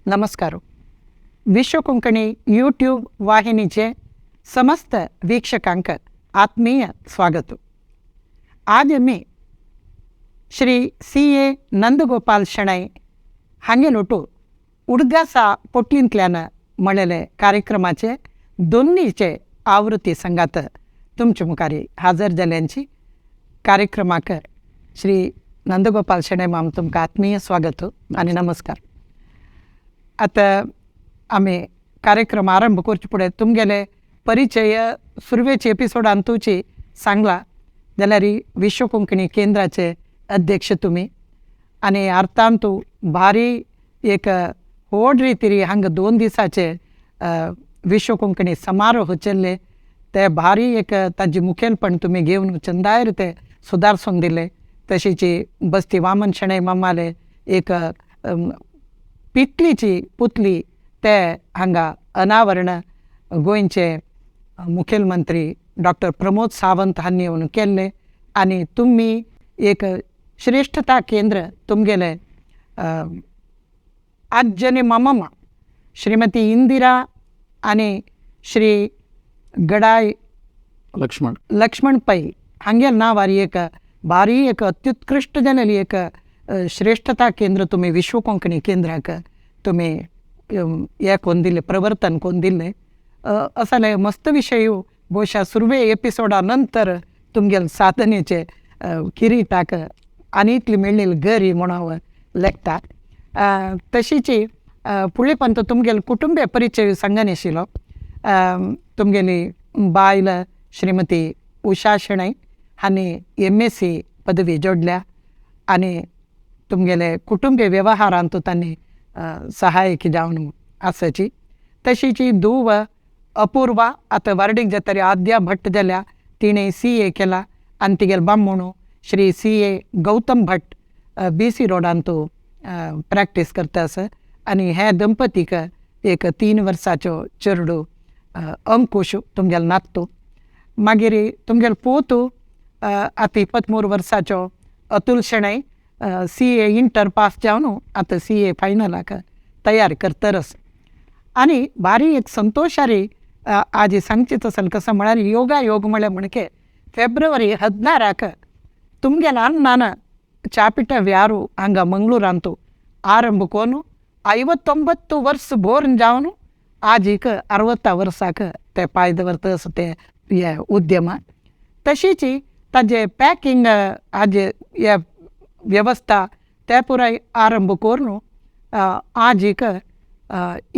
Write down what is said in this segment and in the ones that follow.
नमस्कार. विश्व कोंकणी यूट्यूब वाहिनीचे समस्त वीक्षकांक आत्मीय स्वागत. आज आमी श्री सी.ए. नंदगोपाल शणै हांगेलोटू उडगासा पोटलींतल्यान म्हणलेले कार्यक्रमाचे दोन्हीचे आवृत्ती संगात तुमचे मुखार हाजर जाल्यांची कार्यक्रमाक श्री नंदगोपाल शणै माम तुमकां आत्मीय स्वागत आनी नमस्कार. आतां आमी कार्यक्रम आरंभ करचे फुडें तुमगेले परिचय सुरवेचे एपिसोडान तुमची सांगला जाल्यार विश्व कोंकणी केंद्राचे अध्यक्ष तुमी आनी अर्थांत भारी एक व्हड रितीरी हांगा 2 दिसाचे विश्व कोंकणी समारोह चल्ले ते भारी एक ताजी मुखेलपण तुमी घेवन चंदायर ते सुदारसून दिले. तशीची बस्ती वामन शणै मामाले एक पितलीची पुतली ते हांगा अनावरण गोंयचे मुखेलमंत्री डॉक्टर प्रमोद सावंत हांणी येवन केल्ले आनी तुमी एक श्रेष्ठता केंद्र तुमगेले आज्जनी मामा श्रीमती इंदिरा आनी श्री गडाय लक्ष्मण लक्ष्मण पै हांगेल नांवार एक भारी एक अत्युत्कृश्ट जालेली एक श्रेष्ठता केंद्र तुमी विश्व कोंकणी केंद्राक तुमी हे कोन्न दिलें, प्रवर्तन कोन्न दिलें. असले मस्त विशय बहुशा सुरवे एपिसोडा नंतर तुमगेले साधनेचे किरीटाक आनी इतली मेळ्ळेली गरी म्हूण हांव लेखता. तशीची फुडले पंत तुमगेले कुटुंबीय परिचय सांगनाशिल्लो. तुमगेली बायल श्रीमती उषा शणै हांणी MSc पदवी जोडल्या आनी तुमगेले कुटुंबीय वेव्हारांत तांणी सहायक जावन आसाची. तशीची धूव अपूर्वा आतां वार्डीक जातरी आद्या भट्ट जाल्या, तिणें CA केला आनी तिगेले बामणू Shri CA Gautam Bhat BC रोडांत प्रॅक्टीस करता आसा आनी हे दंपतीक एक 3 वर्साचो चेडू अंकुश तुमगेलो नातू. मागीर तुमगेलो पोतू आतां 23 वर्साचो अतुल शणै CA inter pass जावन आतां CA फायनलाक तयार करतरस. आनी भारी एक संतोशारी आज सांगची तसल कसं म्हळ्यार योगा योग म्हळ्यार म्हणके फेब्रुवारी 16 तुमगेल्या अण्णान ಚಾಪಿಟ ವ್ಯಾರು ಹಂಗ ಮಂಗಳೂರಂತೂ ಆರಂಭ ಕೋನು 59 ವರ್ಷ ಬೋರ್ನ್ ಜಾವನು आजीक 60 वर्साक ते पांय दवरता असो ते हे उद्यम. तशीच ताजे पॅकिंग हाजे हे वेवस्था ते पुराय आरंभ करून आजीक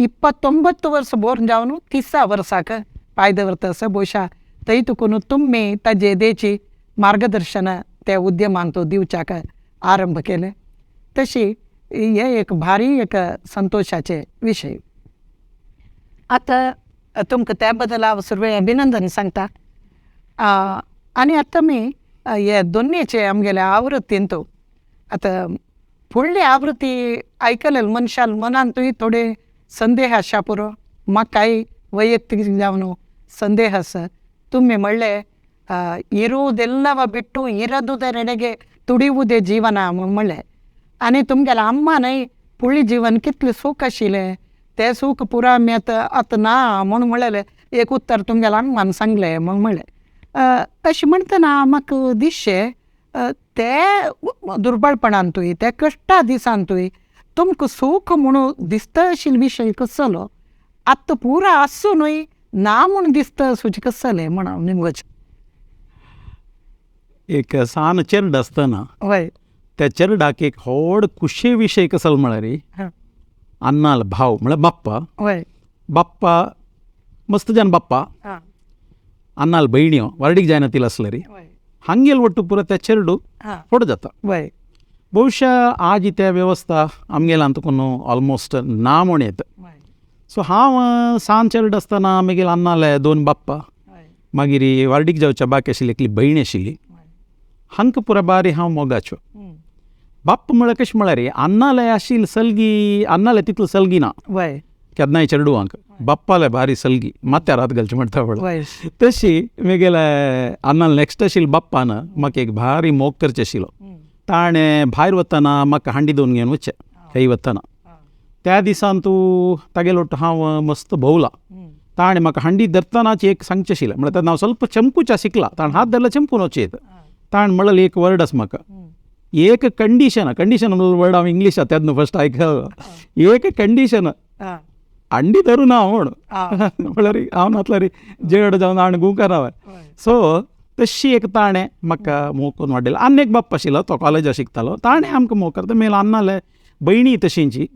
29 वर्स बोर्न जावन 30 वर्साक पांय दवरता असो. बहुशा थंय तुकून तुमी ताजे देची मार्गदर्शन त्या उद्यमांत दिवच्याक आरंभ केले. तशी हे एक भारी एक संतोषाचे विशय. आतां तुमकां त्या बद्दल हांव सुरवे अभिनंदन सांगता. आनी आतां आमी हे दोन्नीचे आमगेले आवृत्तींत आतां फुडली आवृत्ती आयकले मनशान मनांतूय थोडे संदेह आसा पुरो, म्हाकाय वैಯಕ್ತಿक जावन संदेह आसा. तुमी म्हणले ಇರುವುದೆಲ್ಲವ ಬಿಟ್ಟು ಇರದುದರೆಡೆಗೆ ತುಡಿಯುವುದೇ ಜೀವನ म्हणलें आनी तुमगेल्या अम्मानय फुडलें जीवन कितलें सूख आशिल्लें तें सूख पुरा आमी आतां आतां ना म्हूण म्हणलेलें एक उत्तर तुमगेल्या अम्मान सांगलें म्हूण म्हणलें. अशें म्हणटना म्हाका दिसचें ते दुर्बळपणांतूय ते कश्टा दिसांतूय तुमकां सूख म्हणून दिसता आशिल्लो विशय कसलो आतां पुरा आसुनूय ना म्हूण दिसता सुचें कसलें म्हूण हांव निमगोचें. एक सान चेरड आसतना वय त्या चेरडाक एक व्हड खुशे विशय कसलो म्हळ्यार अन्नाल भाव म्हळ्यार बाप्पा. वय बाप्पा मस्त जान बाप्पा अन्नाल भयण्यो वार्डीक जायना तिला आसले रे हांगेल ಒಟ್ಟು ಪೂರ त्या चेरडू फोड जाता. वय ಬಹುಶಃ आज त्या व्यवस्था आमगेल्या अंतकून ऑलमोस्ट ना म्हण येता. सो हांव सान चेरड आसतना मागीर अन्नाले 2 बाप्पा मागीर वार्डीक जावच्या बाकी आशिल्ली एकली भयण आशिल्ली हांकां पुरा बारी हांव मोगाच्यो. बाप्पा म्हळ्यार कशें म्हळ्यार अन्नाले आशिल्ली सलगी अन्नाले तितलो सलगी ना वय केन्नाय चेडवांक बाप्पाले भारी सलगी माथ्यार हात घालचे म्हणटा पळय तशी मागीर अन्नाले नेक्स्ट आशिल्ले बाप्पान म्हाका एक भारी मोग करचें आशिल्लो. ताणें भायर वतना म्हाका हांडी दोन घेवन वचचें खंय वतना त्या दिसान तूं तागेलो हांव मस्त भोंवला. ताणें म्हाका हांडी धरतनाच एक सांगचें आशिल्लें, म्हळ्यार तेन्ना हांव ಸ್ವಲ್ಪ चमकूचा शिकला, ताणें हात धरला चमकून वचें येता. ताणें म्हणलें एक वर्ड आसा म्हाका, एक कंडीशन, कंडीशन म्हणलो वर्ड हांव इंग्लिशांत तेन्ना फस्ट आयकलो, एक कंडीशन अंडी धरून ना म्हूण, म्हळ्यार हांव नासल्यार जेड जावन आनी गुंकर. सो तशी एक ताणें म्हाका मोग करून वाडयलो. आनी एक बाप्पा आशिल्लो, तो कॉलेजा शिकतालो, ताणें आमकां मोग करता. मेल अन्नाले भयणी तशींची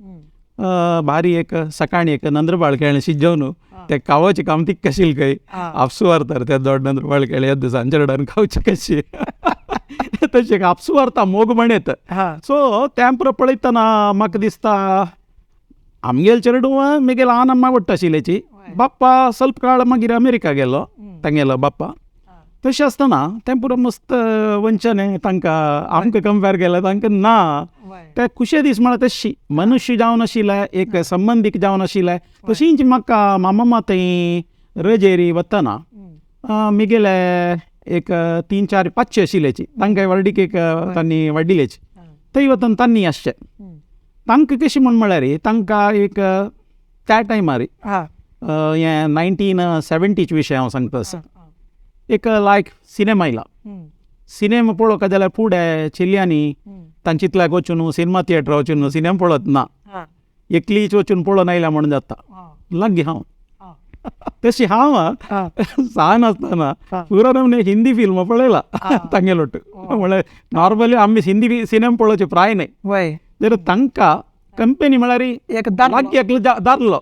भारी एक सकाळी एक नंद्रबाळ खेळणें शिजोवन ते खावचे काम तिक्क आशिल्लें खंय, आपसू व्हरता ते दोड नंद्रबाळ खेळ्ळे येता सांजचे रडान खावचे कशी, तशें एक आपसू व्हरता मोग म्हणेत. सो तें पुरो पळयतना म्हाका दिसता आमगेल चेडूं मेगेल आन अम्मा आवडटा आशिल्ल्याची. बाप्पा ಸ್ವಲ್ಪ काळ मागीर अमेरिका गेलो तांगेलो बाप्पा. तशें आसतना तें पुरो मस्त वंचने तांकां आमकां कंपेर केलें तांकां ना. ते खुशे दीस म्हळ्यार तशी मनुष्य जावन आशिल्ले, एक संबंदीक जावन आशिल्ले. तशींच म्हाका मामा मातय रजेरी वतना मिगेले एक 3 4 5 आशिल्ल्याची, तांकां व्हडलीक एक तांणी वाडिल्ल्याची, थंय वतना तांणी आसचें. तांकां कशें म्हूण म्हळ्यार तांकां एक त्या टायमार हें 1970चे विशय हांव सांगता आसा, एक लायक सिनेमा आयला. सिनेमा पळोवंक जाल्यार फुडें चेडल्यांनी तांचीतल्याक वचून सिनेमा थिएटर वचून सिनेमा पळोवप ना, एकलीच वचून पळोवन आयल्या म्हणून जाता. लागीं हांव तशी हांव सान आसतना पुरो नमने हिंदी फिल्म पळयला तांगेलोट. म्हळ्यार नॉर्मली आमी हिंदी सिनेमा पळोवचे प्राय न्हय, जर तांकां कंपनी म्हळ्यार एक लागीं एकलो दादलो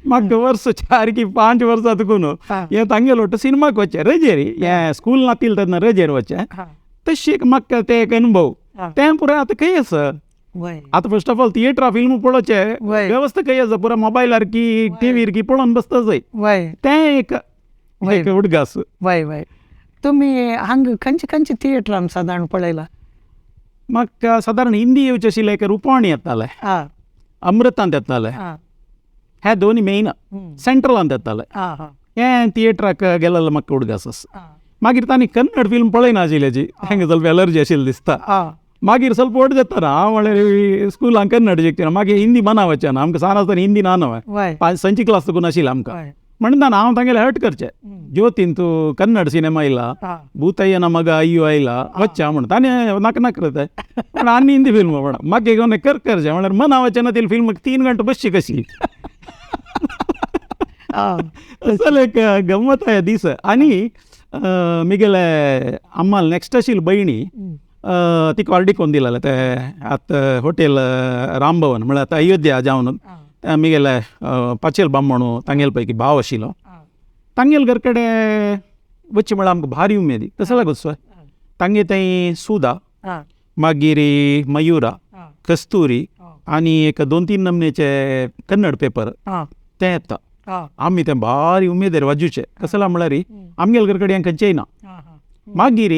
म्हाका वर्स 4 की 5 वर्सां तुकून हें तांगेलोट सिनेमाक वचचें रजेरी, हें स्कूल नातील तेन्ना रजेर वचचें. तशी एक म्हाका ते एक अनुभव तें पुरो आतां खंय आसा. आतां फर्स्ट ऑफ ऑल थिएटरा फिल्म पळोवचें वेवस्था खंय आसा, पुरो मोबायलार की टीव्हीर की पळोवन बसता जाय. तें एक एक उडगास. वय वय. तुमी हांगा खंयचे खंयचे थिएटरान सादारण पळयला? म्हाका सादारण हिंदी येवचें आशिल्लें एक रुपवाणी येतालें, अमृतांत येतालें, हे दोनी मेन सेंट्रलांत येतालें. हें थिएटराक गेलेलें म्हाका उडगास आसा. मागीर तांणी कन्नड फिल्म पळयना आशिल्ल्याची, तांकां ಸ್ವಲ್ಪ एलर्जी आशिल्ली दिसता. मागीर ಸ್ವಲ್ಪ व्हड जाता हांव म्हळ्यार स्कुलान कन्नड शिकचें, मागीर हिंदी मना वचें ना आमकां, सान आसतना हिंदी ना न्हय, संची क्लास तुकून आशिल्लें आमकां. म्हणटा हांव तांगेलें हर्ट करचें, ज्योतीन तूं कन्नड सिनेमा आयला, भूतय्यना मग अय्यो आयला वच्चा म्हण, ताणें नाका नाका करता पण आनी हिंदी फिल्म म्हणा मागीर घेवन कर करचें म्हळ्यार मना वचें ना ती फिल्म 3 घंटे बसची कशी. असल एक गम्मत आहे दीस. आनी मिगेले अम्माल नेक्स्ट आशिल्ली भयणी तिका वार्डीक कोन्न दिलेलें ते आतां हॉटेल रामभवन म्हळ्यार आतां अयोध्या जावन मिगेले पाचेल बामण तांगेले पैकी भाव आशिल्लो, तांगेल घर कडेन वचचें म्हळ्यार आमकां भारी उमेदी. कसो लागो तांगे थंय सुदा, मागीर मयुरा, कस्तुरी आनी एक 2-3 नमनेचे कन्नड पेपर ते येता. आमी तें भारी उमेदीर वाजूचे. कसला म्हळ्यार आमगेल घर कडेन खंयचेय ना. मागीर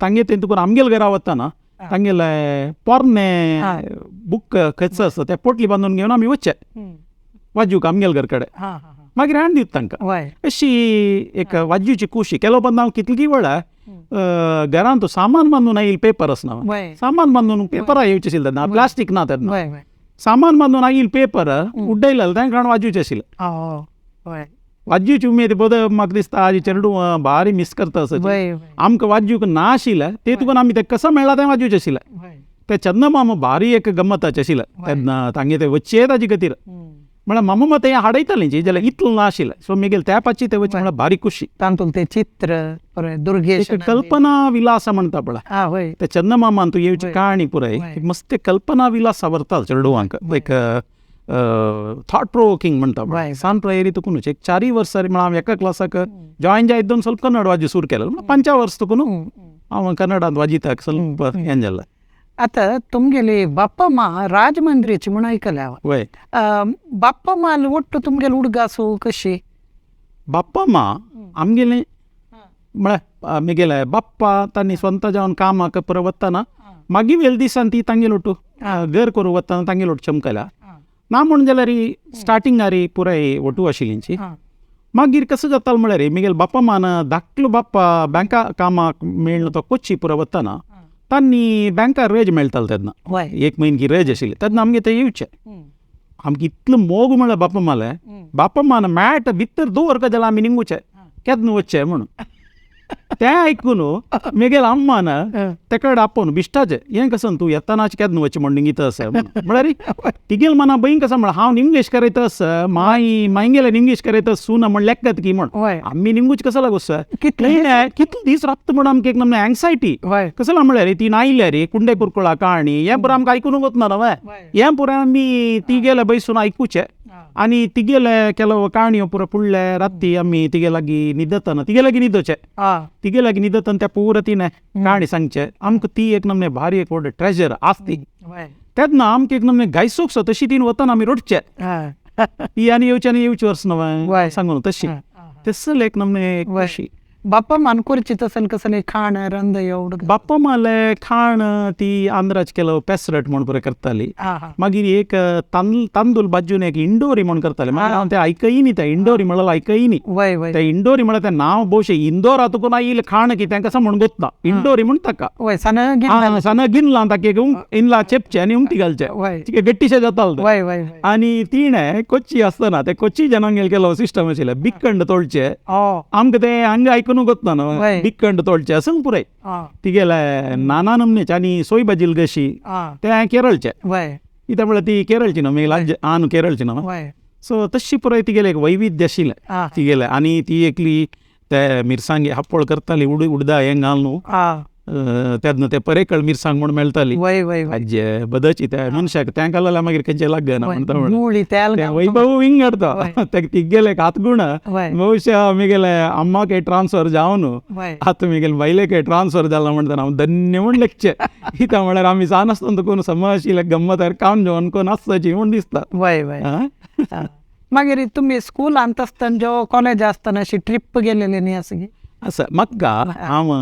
तांगे थंय तुका आमगेल घरा वतना तांगेले पोरणे बूक खंयचो आसा ते पोटली बांदून घेवन आमी वचचे वाजूक आमगेल घर कडेन, मागीर हाडून दिता तांकां. अशी एक वाजूची खुशी. केलो पण हांव कितली वेळा घरांत सामान बांदून आयिल्ले पेपर आसना, सामान बांदून पेपरां येवचें आशिल्लें तेन्ना, प्लास्टीक ना तेन्ना, सामान बांदून आयिल्ले पेपर उड्डयलें तांकां हाडून वाजूचें आशिल्लें. वाजूची उमेद बोध म्हाका दिसता आज चेडूं भारी मिस करता आसा. आमकां वाजूक ना आशिल्लें ते तुका आमी तें कसो मेळ्ळा तें वाजूचें आशिल्लें. ते चंदमामा भारी एक गम्मताचें आशिल्लें तेन्ना, तांगे तें वचचें ताजे खातीर म्हळ्यार मामा मात तें हाडयतालीं जाल्यार इतलें ना आशिल्लें. सो मागीर त्या पाची तें वचचें म्हळ्यार भारी खुशी. तातूंत तें चित्र दुर्गेश कल्पना विलास म्हणटा पळय, ते चंदमामान तूं येवची काणी पुराय मस्त कल्पना विलास व्हरता चेडवांक, एक थॉट प्रोवोकिंग म्हणटा पळय. सान प्रायरी तुकून एक 4 वर्सां म्हळ्यार हांव एका क्लासाक जॉयन जायत दोन ಸ್ವಲ್ಪ कन्नड वाजू सुरू केलें, म्हळ्यार 5 वर्स तुकून हांव कन्नडांत वाजिता ಸ್ವಲ್ಪ हें जालें. आतां तुमगेली बाप्पा मा राजमंद्रीची म्हूण आयकलें हांव. वय. बाप्पा माल ಒಟ್ಟು तुमगेले उडगासू कशी? बाप्पा मा आमगेले म्हळ्यार मिगेले बाप्पा तांणी स्वता जावन कामाक पुरो वतना मागीर वेल दिसान ती तांगेल ಒಟ್ಟು घर करूं वतना तांगेल ಒಟ್ಟು चमकल्या ना म्हूण जाल्यार स्टार्टिंगार पुराय ಒಟ್ಟು आशिल्ली. मागीर कसो जातालो म्हळ्यार मिगेल बाप्पा मान धाकलो बाप्पा बँका कामाक मेळ्ळो तो कोच्ची पुरो वतना तांणी बँकार रेज मेळटालो तेन्ना, एक म्हयनकी रेज आशिल्ली तेन्ना आमगे ते येवचे. आमकां इतलो मोग म्हळ्यार बापा माले, बापा मान मॅट भितर दवर जाल्यार आमी निंगूचे केन्ना वचचे म्हणून. तें आयकून मेगेल अम्मान तेका आपोवन बिश्टाचें हें कसं तूं येतानाच केन्ना वचचें म्हण निंगीत आसा म्हळ्यार तिगेल मना बहीण कसं म्हळ्यार हांव इंग्लीश करयत आसा, माई मायंगेल्यान इंग्लीश करयत सुना म्हण लेखत की म्हण आमी निंगूच कसो लागू सर कितले कितले दीस राबता म्हण आमकां एक नमने एंग्जायटी कसो म्हळ्यार ती नायल्या रे कुंडे कुरकुळा काणी हें पुरो आमकां आयकून वतना न्हय, हें पुरो आमी तिगेले बैसून आयकुचें आनी तिगेले ಕೆಲವು काणयो पुरो फुडले राती आमी तिगे लागीं न्हिदतना तिगे लागीं न्हिदोचे, तिगे लागीं न्हिदतना त्या पुरो तिणें काणी सांगचे आमकां. ती एक नमने भारी एक व्हड ट्रेजर आसती. तेन्ना आमकां एक नमने गायसूक तशी तीन वतना आमी रडचे, ती आनी येवची आनी येवची वर्स न्हय सांगून तशी तसले एक नमने अशी. बाप्पा मानकोरची तसल कसले खाण रंद एवढं बाप्पा माले खाण ती आंध्राच केलो पेसरट म्हण पुरो करताली. मागीर एक तांदूळ भाजून एक इंडोरी म्हण करताले. मागीर हांव तें आयकय न्ही, तें इंडोरी म्हळ्यार आयकय न्ही. तें इंडोरी म्हळ्यार तें नांव भोवशे इंदोरा तुका आयिल्लें खाण कितें कसो म्हण गोतना इंडोरी म्हण ताका सान गिनलां ताका इनला चेपचें आनी उमटी घालचें गट्टीशें जातालें. आनी तिणें कोच्ची आसतना ते कोच्ची जनांगेल केलो सिस्टम आशिल्लें बिकंड तोळचें, आमकां तें हांगा आयकून गोतना न्हय बिकंड तोळचें असं पुराय तिगेले नाना नमनेचे. आनी सोय भाजील कशी तें केरळचें, कित्याक म्हळ्यार ती केरळची न्हू मागीर आन केरळची न्हू, सो तशी पुराय तिगेलें एक वैविध्य आशिल्लें तिगेलें. आनी ती एकली ते मिरसांगे हापोळ करताली उडदा हें घाल न्हू तेन्ना ते परेकळ मिरसांग म्हूण मेळटाली आज्जे बदची त्या मनशाक तें घालल्यार मागीर खंयचें लागना म्हणटा म्हणून वैभव विंगडता तेका तिगेले हातगुण भोवशा मिगेले अम्माके ट्रान्सफर जावन आतां मिगेले बायलेके ट्रान्सफर जाला म्हणटा हांव धन्य म्हूण लेखचें. कित्याक म्हळ्यार आमी सान आसतना कोण समज गम्मत काम जेवण कोण आसताची म्हूण दिसता. मागीर तुमी स्कुलांत आसतना जो कॉलेज आसतना अशी ट्रीप गेलेली न्ही आसा आसा. म्हाका हांव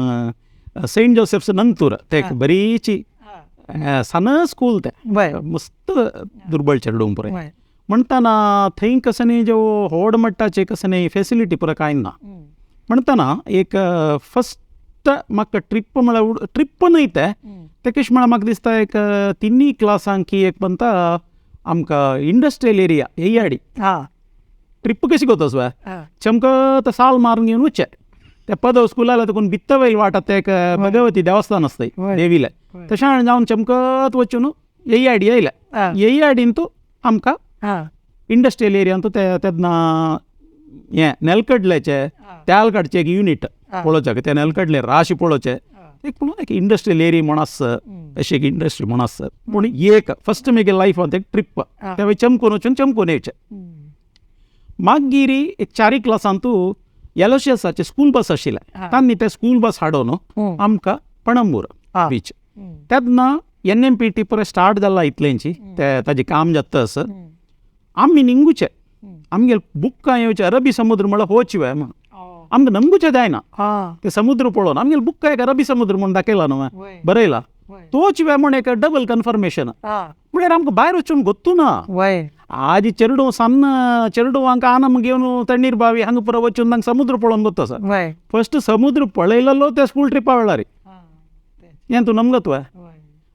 सेंट जोसेफ्स नंतूर ते एक बरीची सान स्कूल तें मस्त दुर्बळ चेडूं पुराय म्हणटना थंय कसं न्ही ज्यो व्हड मट्टाचे कसं न्ही फेसिलिटी पुरो कांय ना म्हणटना एक फस्ट म्हाका ट्रीप म्हळ्यार ट्रीप न्हय तें तें कशें म्हळ्यार म्हाका दिसता एक तिन्ही क्लासांकी एक म्हणटा आमकां इंडस्ट्रियल एरिया हेयाडी ट्रीप कशी करता सुवे चमकत साल मारून घेवन वचचें ते पदव स्कुलाला तुका भित्त वयल वाट ते एक भगवती देवस्थान आसता देवीले तशें जावन चमकत वचून येयाडी येयले येयाडीन तूं आमकां इंडस्ट्रियल एरियान तूं तेन्ना हें नेलकडल्याचे तेल काडचें एक युनीट पळोवचें ते नेलकडले राशी पळोवचें एक पूण एक इंडस्ट्रियल एरिया म्हूण आसा अशी एक इंडस्ट्री म्हूण आसा पूण एक फस्ट मेगे लायफान एक ट्रीप ते चमकून वचून चमकून येवचें. मागीर एक चारी क्लासान तूं एलोशियसाचे स्कूल बस आशिल्लें तांणी ते स्कूल बस हाडून आमकां पणंबूर बीच तेन्ना NMPT पुरो स्टार्ट जाला इतलेंची ते ताजें काम जाता आसा आमी निंगूचे आमगेले बुकां येवचे अरबी समुद्र म्हळ्यार होच वे म्हण आमकां नमगुचें जायना ते समुद्र पळोवन आमगेले बुकां एक अरबी समुद्र म्हूण दाखयला न्हू बरयला तोच वे म्हण एक डबल कन्फर्मेशन म्हळ्यार आमकां भायर वचून गोत्तू ना. आज चेरडूं सान्न चेरडूं आनम घेवन तण्णीर बावी हांगा पुरो वचून तांकां समुद्र पळोवन गोत्ता सर फस्ट समुद्र पळयलेलो ते स्कूल ट्रिपा वेळार हें तूं नमगत वे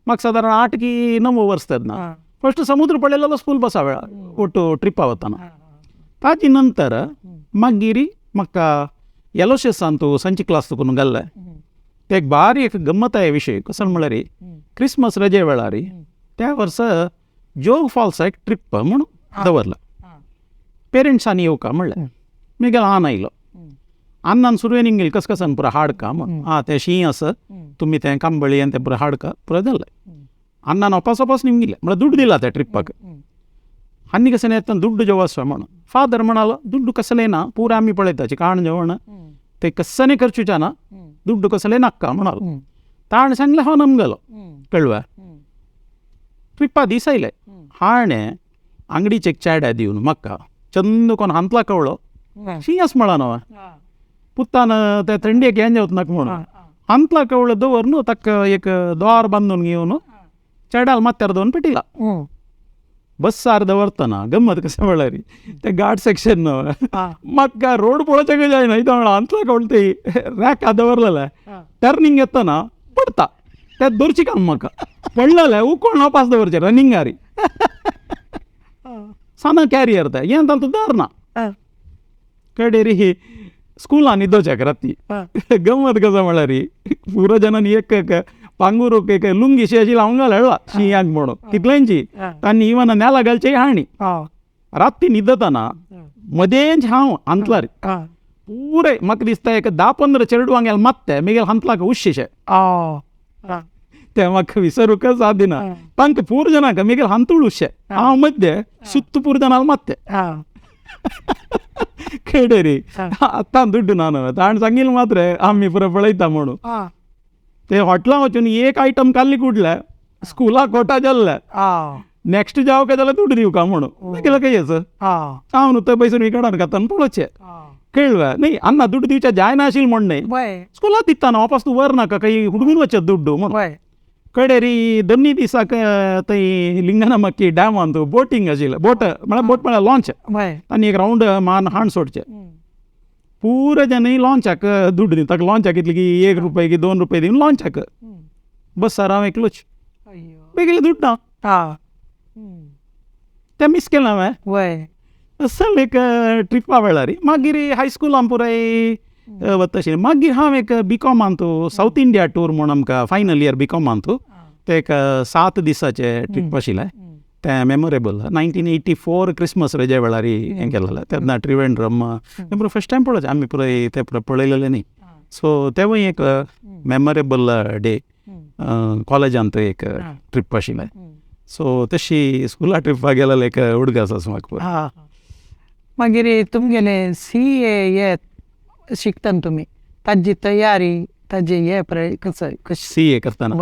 म्हाका सादारण 8 की 9 वर्स तेन्ना फस्ट समुद्र पळयलेलो स्कूल बसा वेळार ಒಟ್ಟು ट्रिपा वतना. ताजे नंतर मागीर म्हाका एलोशियसांत संची क्लास तुकून घाल्ले ते एक बारी एक गम्मत आहे विशय कसो म्हळ्यार क्रिसमस रजे वेळार त्या वर्सा जोग फॉल्सा एक ट्रीप म्हूण दवरला. पेरंट्सांनी येवका म्हणलें मागीर आन आयलो अन्नान सुरवेन इंगेल कस कसन पुरो हाडका म्हण आं तें शीं आसा तुमी तें कांबळी आनी तें पुरो हाडका पुरो जालें. अन्नान ओपास ओपास निमगिलें म्हळ्यार दुड्ड दिला त्या ट्रिपाक. आनी कशें येतना दुड्ड जेव आसा म्हणून फादर म्हणालो दुड्ड कसलें ना पुरो आमी पळयताची काण जेवण ते कसलें खर्चूचे ना दुड्ड कसलें नाका म्हणालो. ताणें सांगलें हांव नमगलो कळवा ट्रिपा दीस आयले हाणें आंगडीचे एक चेड्या दिवन म्हाका चंद कोण हांतला कवळो शीं आस म्हळा न्हू पुत्तान ते थंडयेक हें जेवत नाका म्हणून हांतला कवळो दवर न्हू ताका एक दोर बांदून घेवन चेड्याल माथ्यार दवरून पेटिला बस्सार दवरतना गम्मत कशें म्हळ्यार ते घाट सेक्शन न्हू म्हाका रोड पळोवचें जायना इतलें म्हळ्यार हांतला कवळ ते रॅका दवरलेले टर्निंग येतना पडटा ते दवरची काम म्हाका पडलेलें उकोण वापस दवरचें रनिंगारी साना कॅरियर ते हें तांतूं दर ना. कडेरी स्कुलान न्हिदोवच्याक राती गम्मत कसो म्हळ्यार पुरो जणांनी एक एक पांगुरूक एक लुंगी शी अशी लावन घाल शिंयाक म्हणून कितल्यांची तांणी इवन नेला घालचे हाणी. राती न्हिदतना मदेंच हांव हांतलार पुरे म्हाका दिसता एक 10-15 चेडवांक गेल मात्ते मिगेल हांतलाक उश्शेशे ते म्हाका विसरूंकच सादिना. तांकां पूर जणांक मिगेल हांतूळ उश्शे हांव मद्दे सुत्त पूर जणांक मात्ते खेडेरी आतां दुड्डू ना न्हय ताणें सांगिल्लें मात्र आमी पुरो पळयता म्हणून. ते हॉटेलां वचून एक आयटम काडली कुडले स्कुलाक कोटा जाल्ले नेक्स्ट जावं काय जाल्यार दुड्डू दिवका म्हणून केलं काय हेच हांव न्हू थंय पयसून विकडान खाता पळोवचें कळ्ळें न्ही अन्ना दुड्डू दिवच्या जायना आशिल्लें म्हण न्हय स्कुलाक दिता ना वापस तूं व्हर नाका काही हुडकून वचत दुड्डू म्हणून. कडेरी दोन्ही दिसाक थंय लिंगनामक्की डॅमांत बोटींग आशिल्लें बोट म्हळ्यार बोट म्हळ्यार लॉंच आनी एक रावंड मान हांड सोडचें पुरो जन लॉंचाक दुड्डू दिता ताका लॉंचाक कितले की 1 रुपये की 2 रुपये दिवन लॉंचाक बसार हांव एकलोच बेगीन दुड्ड ना तें मीस केलें हांवें असल एक ट्रिपा वेळार. मागीर हायस्कुलान पुराय वता आशिल्लें. मागीर हांव एक बी कॉमांत सावथ इंडिया टूर म्हूण आमकां फायनल इयर बी कॉमांत ते एक 7 दिसाचें ट्रीप आशिल्लें तें मेमोरेबल. 1984 क्रिसमस रजे वेळार हें केलेलें तेन्ना त्रिवेंद्रम तें पुरो फर्स्ट टायम पळोवचें आमी पुराय तें पुरो पळयलेलें न्ही. सो तेवूय एक मेमोरेबल डे कॉलेजांत एक ट्रीप आशिल्लें. सो तशी स्कुला ट्रिपाक गेलेलें एक उडगास आसा म्हाका. मागीर तुमगेलें CA हे शिकता तुमी ताजी तयारी ताजी हे कशें CA करतना?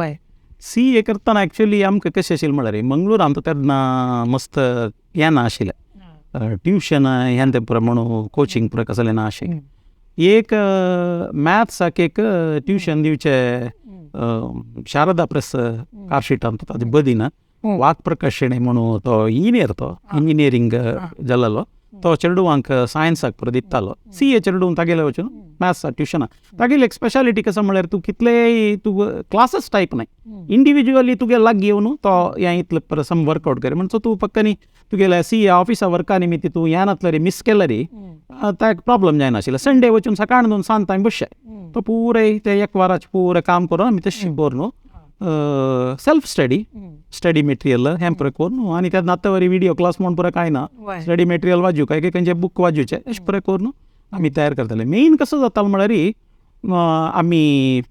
CA करतना एक्चुअली आमकां कशें आशिल्लें म्हळ्यार मंगळुरांत तेन्ना मस्त हें ना आशिल्लें ट्युशन हें तें पुरो म्हणून कोचिंग पुरो कसलें ना आशिल्लें. एक मॅथ्साक एक ट्युशन दिवचें शारदा प्रेस कार्शीटांत ताजे बदीन वाकप्रकाश शेणै म्हणून तो इंजिनियर तो इंजिनियरींग जाल्लो तो चेडवांक सायन्साक पुरो दितालो. CA चेडूं तागेले वचून मॅथ्साक ट्युशनाक तागेली एक स्पेशालिटी कसो म्हळ्यार तूं कितलेय तूं क्लासीस टायप न्हय इंडिविज्युअली तुगे लागीं येवन तो हें इतलें पुरो सम वर्कआवट करी म्हणचो तूं फक्त न्ही तुगेल्या CA ऑफिसा वर्का निमित्त तूं हें नासल्यार मीस केल्यार ताका प्रॉब्लम जायनाशिल्लें. संडे वचून सकाळ दोन सांज तांय बसचें तो पुराय ते एक वराचें पुरें काम करून आमी तशें करून सेल्फ स्टडी स्टडी मटेरियल हें पुरो करून आनी तेन्ना आतां वरी विडियो क्लास म्हूण पुरो कांय ना स्टडी मटेरियल वाजू काय खंयचें बूक वाजूचें अशें पुरो करून आमी तयार करताले. मेन कसो जातालो म्हळ्यार आमी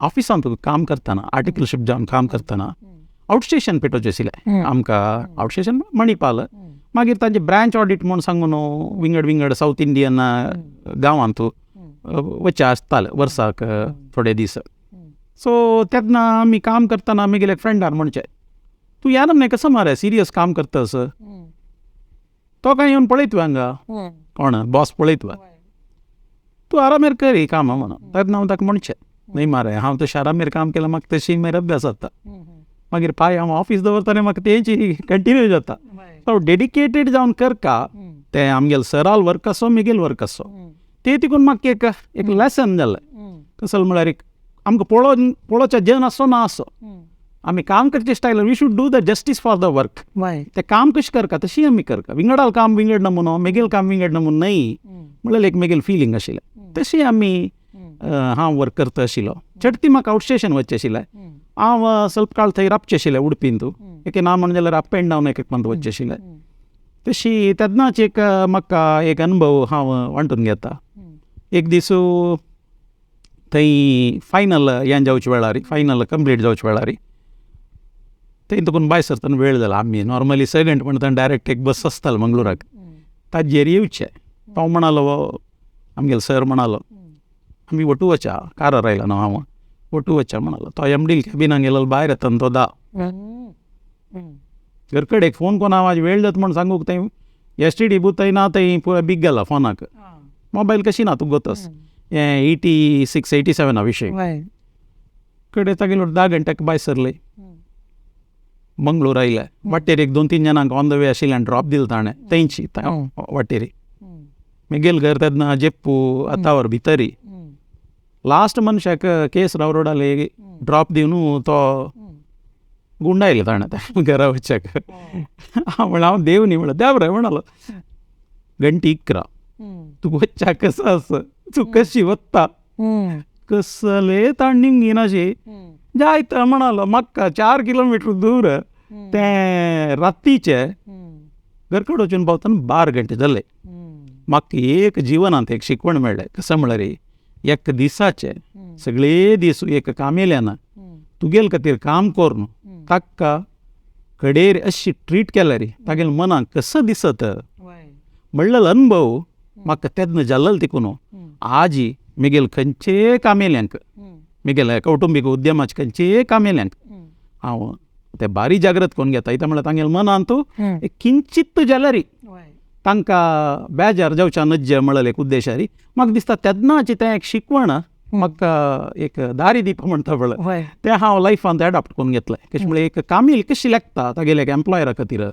ऑफिसांत काम करतना आर्टिकलशीप जावन काम करतना आउटस्टेशन पेटोवचें आशिल्लें आमकां. आउटस्टेशन मणिपाल मागीर तांचे ब्रांच ऑडिट म्हूण सांगून विंगड विंगड सावथ इंडियन गांवांत वचचें आसतालें वर्साक थोडे दीस. सो तेन्ना आमी काम करतना आमगेले एक फ्रेंडान म्हणचें तूं ह्या नमने कसो मरे सिरियस काम करतस तो काय येवन पळयत हांगा कोण बॉस पळयत तूं आरामेर कर ही कामां म्हणून. तेन्ना हांव ताका म्हणचें न्हय मरे हांव तशें आरामेर काम केलें म्हाका तशी मागीर अभ्यास जाता मागीर पांय हांव ऑफीस दवरतना म्हाका तेंची कंटिन्यू जाता. सो डेडिकेटेड जावन करका तें आमगेल सराल वर्क आसो मिगेल वर्क आसो ते तिकून म्हाका एक एक लेसन जालें. कसो म्हळ्यार एक आमकां पळोवच्या जन आसो ना आसो आमी काम करचे style we should do the justice for the work. तें काम कशें करका तशी आमी करका विंगडाल काम विंगड नमुनो मेगेल काम विंगड नमुनो न्हय म्हणल्यार एक मेगेल फिलींग आशिल्लें. तशी आमी हांव वर्क करता आशिल्लो. चडटी म्हाका आउटस्टेशन वचचें आशिल्लें हांव स्वल्प काळ थंय राबचें आशिल्लें उडपीन तूं एक ना म्हण जाल्यार अप एंड डावन एक एक मंथ वचचें आशिल्लें. तशी तेन्नाच एक म्हाका एक अनुभव हांव वांटून घेता. एक दीस थंय फायनल हें जावचे वेळार फायनल कंप्लीट जावचे वेळार थंय तुकून भायर सरतना वेळ जाला. आमी नॉर्मली 6 घंटे म्हणटा डायरेक्ट एक बस आसतालो मंगळुराक ताजेर येवचें. तो म्हणालो आमगेलो सर म्हणालो आमी वटू वच्या कारार आयला न्हू हांव वटू वच्या म्हणालो. तो MD कॅबिनान गेलो भायर येता तो दा घरकडेक फोन कोण हांव आज वेळ जाता म्हूण सांगूंक थंय STD booth थंय ना थंय पुरो बीग गेला फोनाक मोबायल कशी ना तुका गोतस हें 86 87 विशय कडे तागेलो 10 घंट्याक भायर सरले मंगळूर आयले. वाटेर एक 2-3 जाणांक ऑन the way आशिल्ल्यान ड्रॉप दिलो ताणें तेंची वाटेर. मेगेल घर तेन्ना जेप्पू आतावर भितरी लास्ट मनशाक केस राव रोडाले ड्रॉप दिवन तो गुंडायले ताणें त्या घरा वच्याक. हांव म्हणलें हांव देव न्ही म्हणलें देव रे म्हणालो घंटी 11 तूं वच्चाक कसो आसा तूं कशी वता कसले ताण निमगिनाशी जायत म्हणालो म्हाका 4 किलोमिटर दूर तें रातीचे घरकडेन वचून पावतना 12 घंटे जाले. म्हाका एक जिवनांत एक शिकवण मेळ्ळें कसो म्हळ्यार एक दिसाचे सगळे दीस एक कामेल्यान तुगेल खातीर काम करून ताका कडेर अशी ट्रीट केल्यार तागेले मनाक कसो दिसत म्हणलेलो अनुभव म्हाका तेन्ना जाल्लो तिकून आजी मेगेल खंयचे कामेल्यांक मेगेले कौटुंबीक उद्यमाचे खंयचे कामेल्यांक हांव ते बारी जाग्रत करून घेता. इत्याक म्हळ्यार तांगेले मनांत एक किंचित जाल्यार तांकां बेजार जावच्या नज्जे म्हणलें एक उद्देशारी म्हाका दिसता तेन्नाची तें एक शिकवण म्हाका एक दारी दीप म्हणटा पळय तें हांव लायफांत एडॉप्ट करून घेतलें. कशें म्हळ्यार एक कामील कशी लागता तागेले एक एम्प्लॉयरा खातीर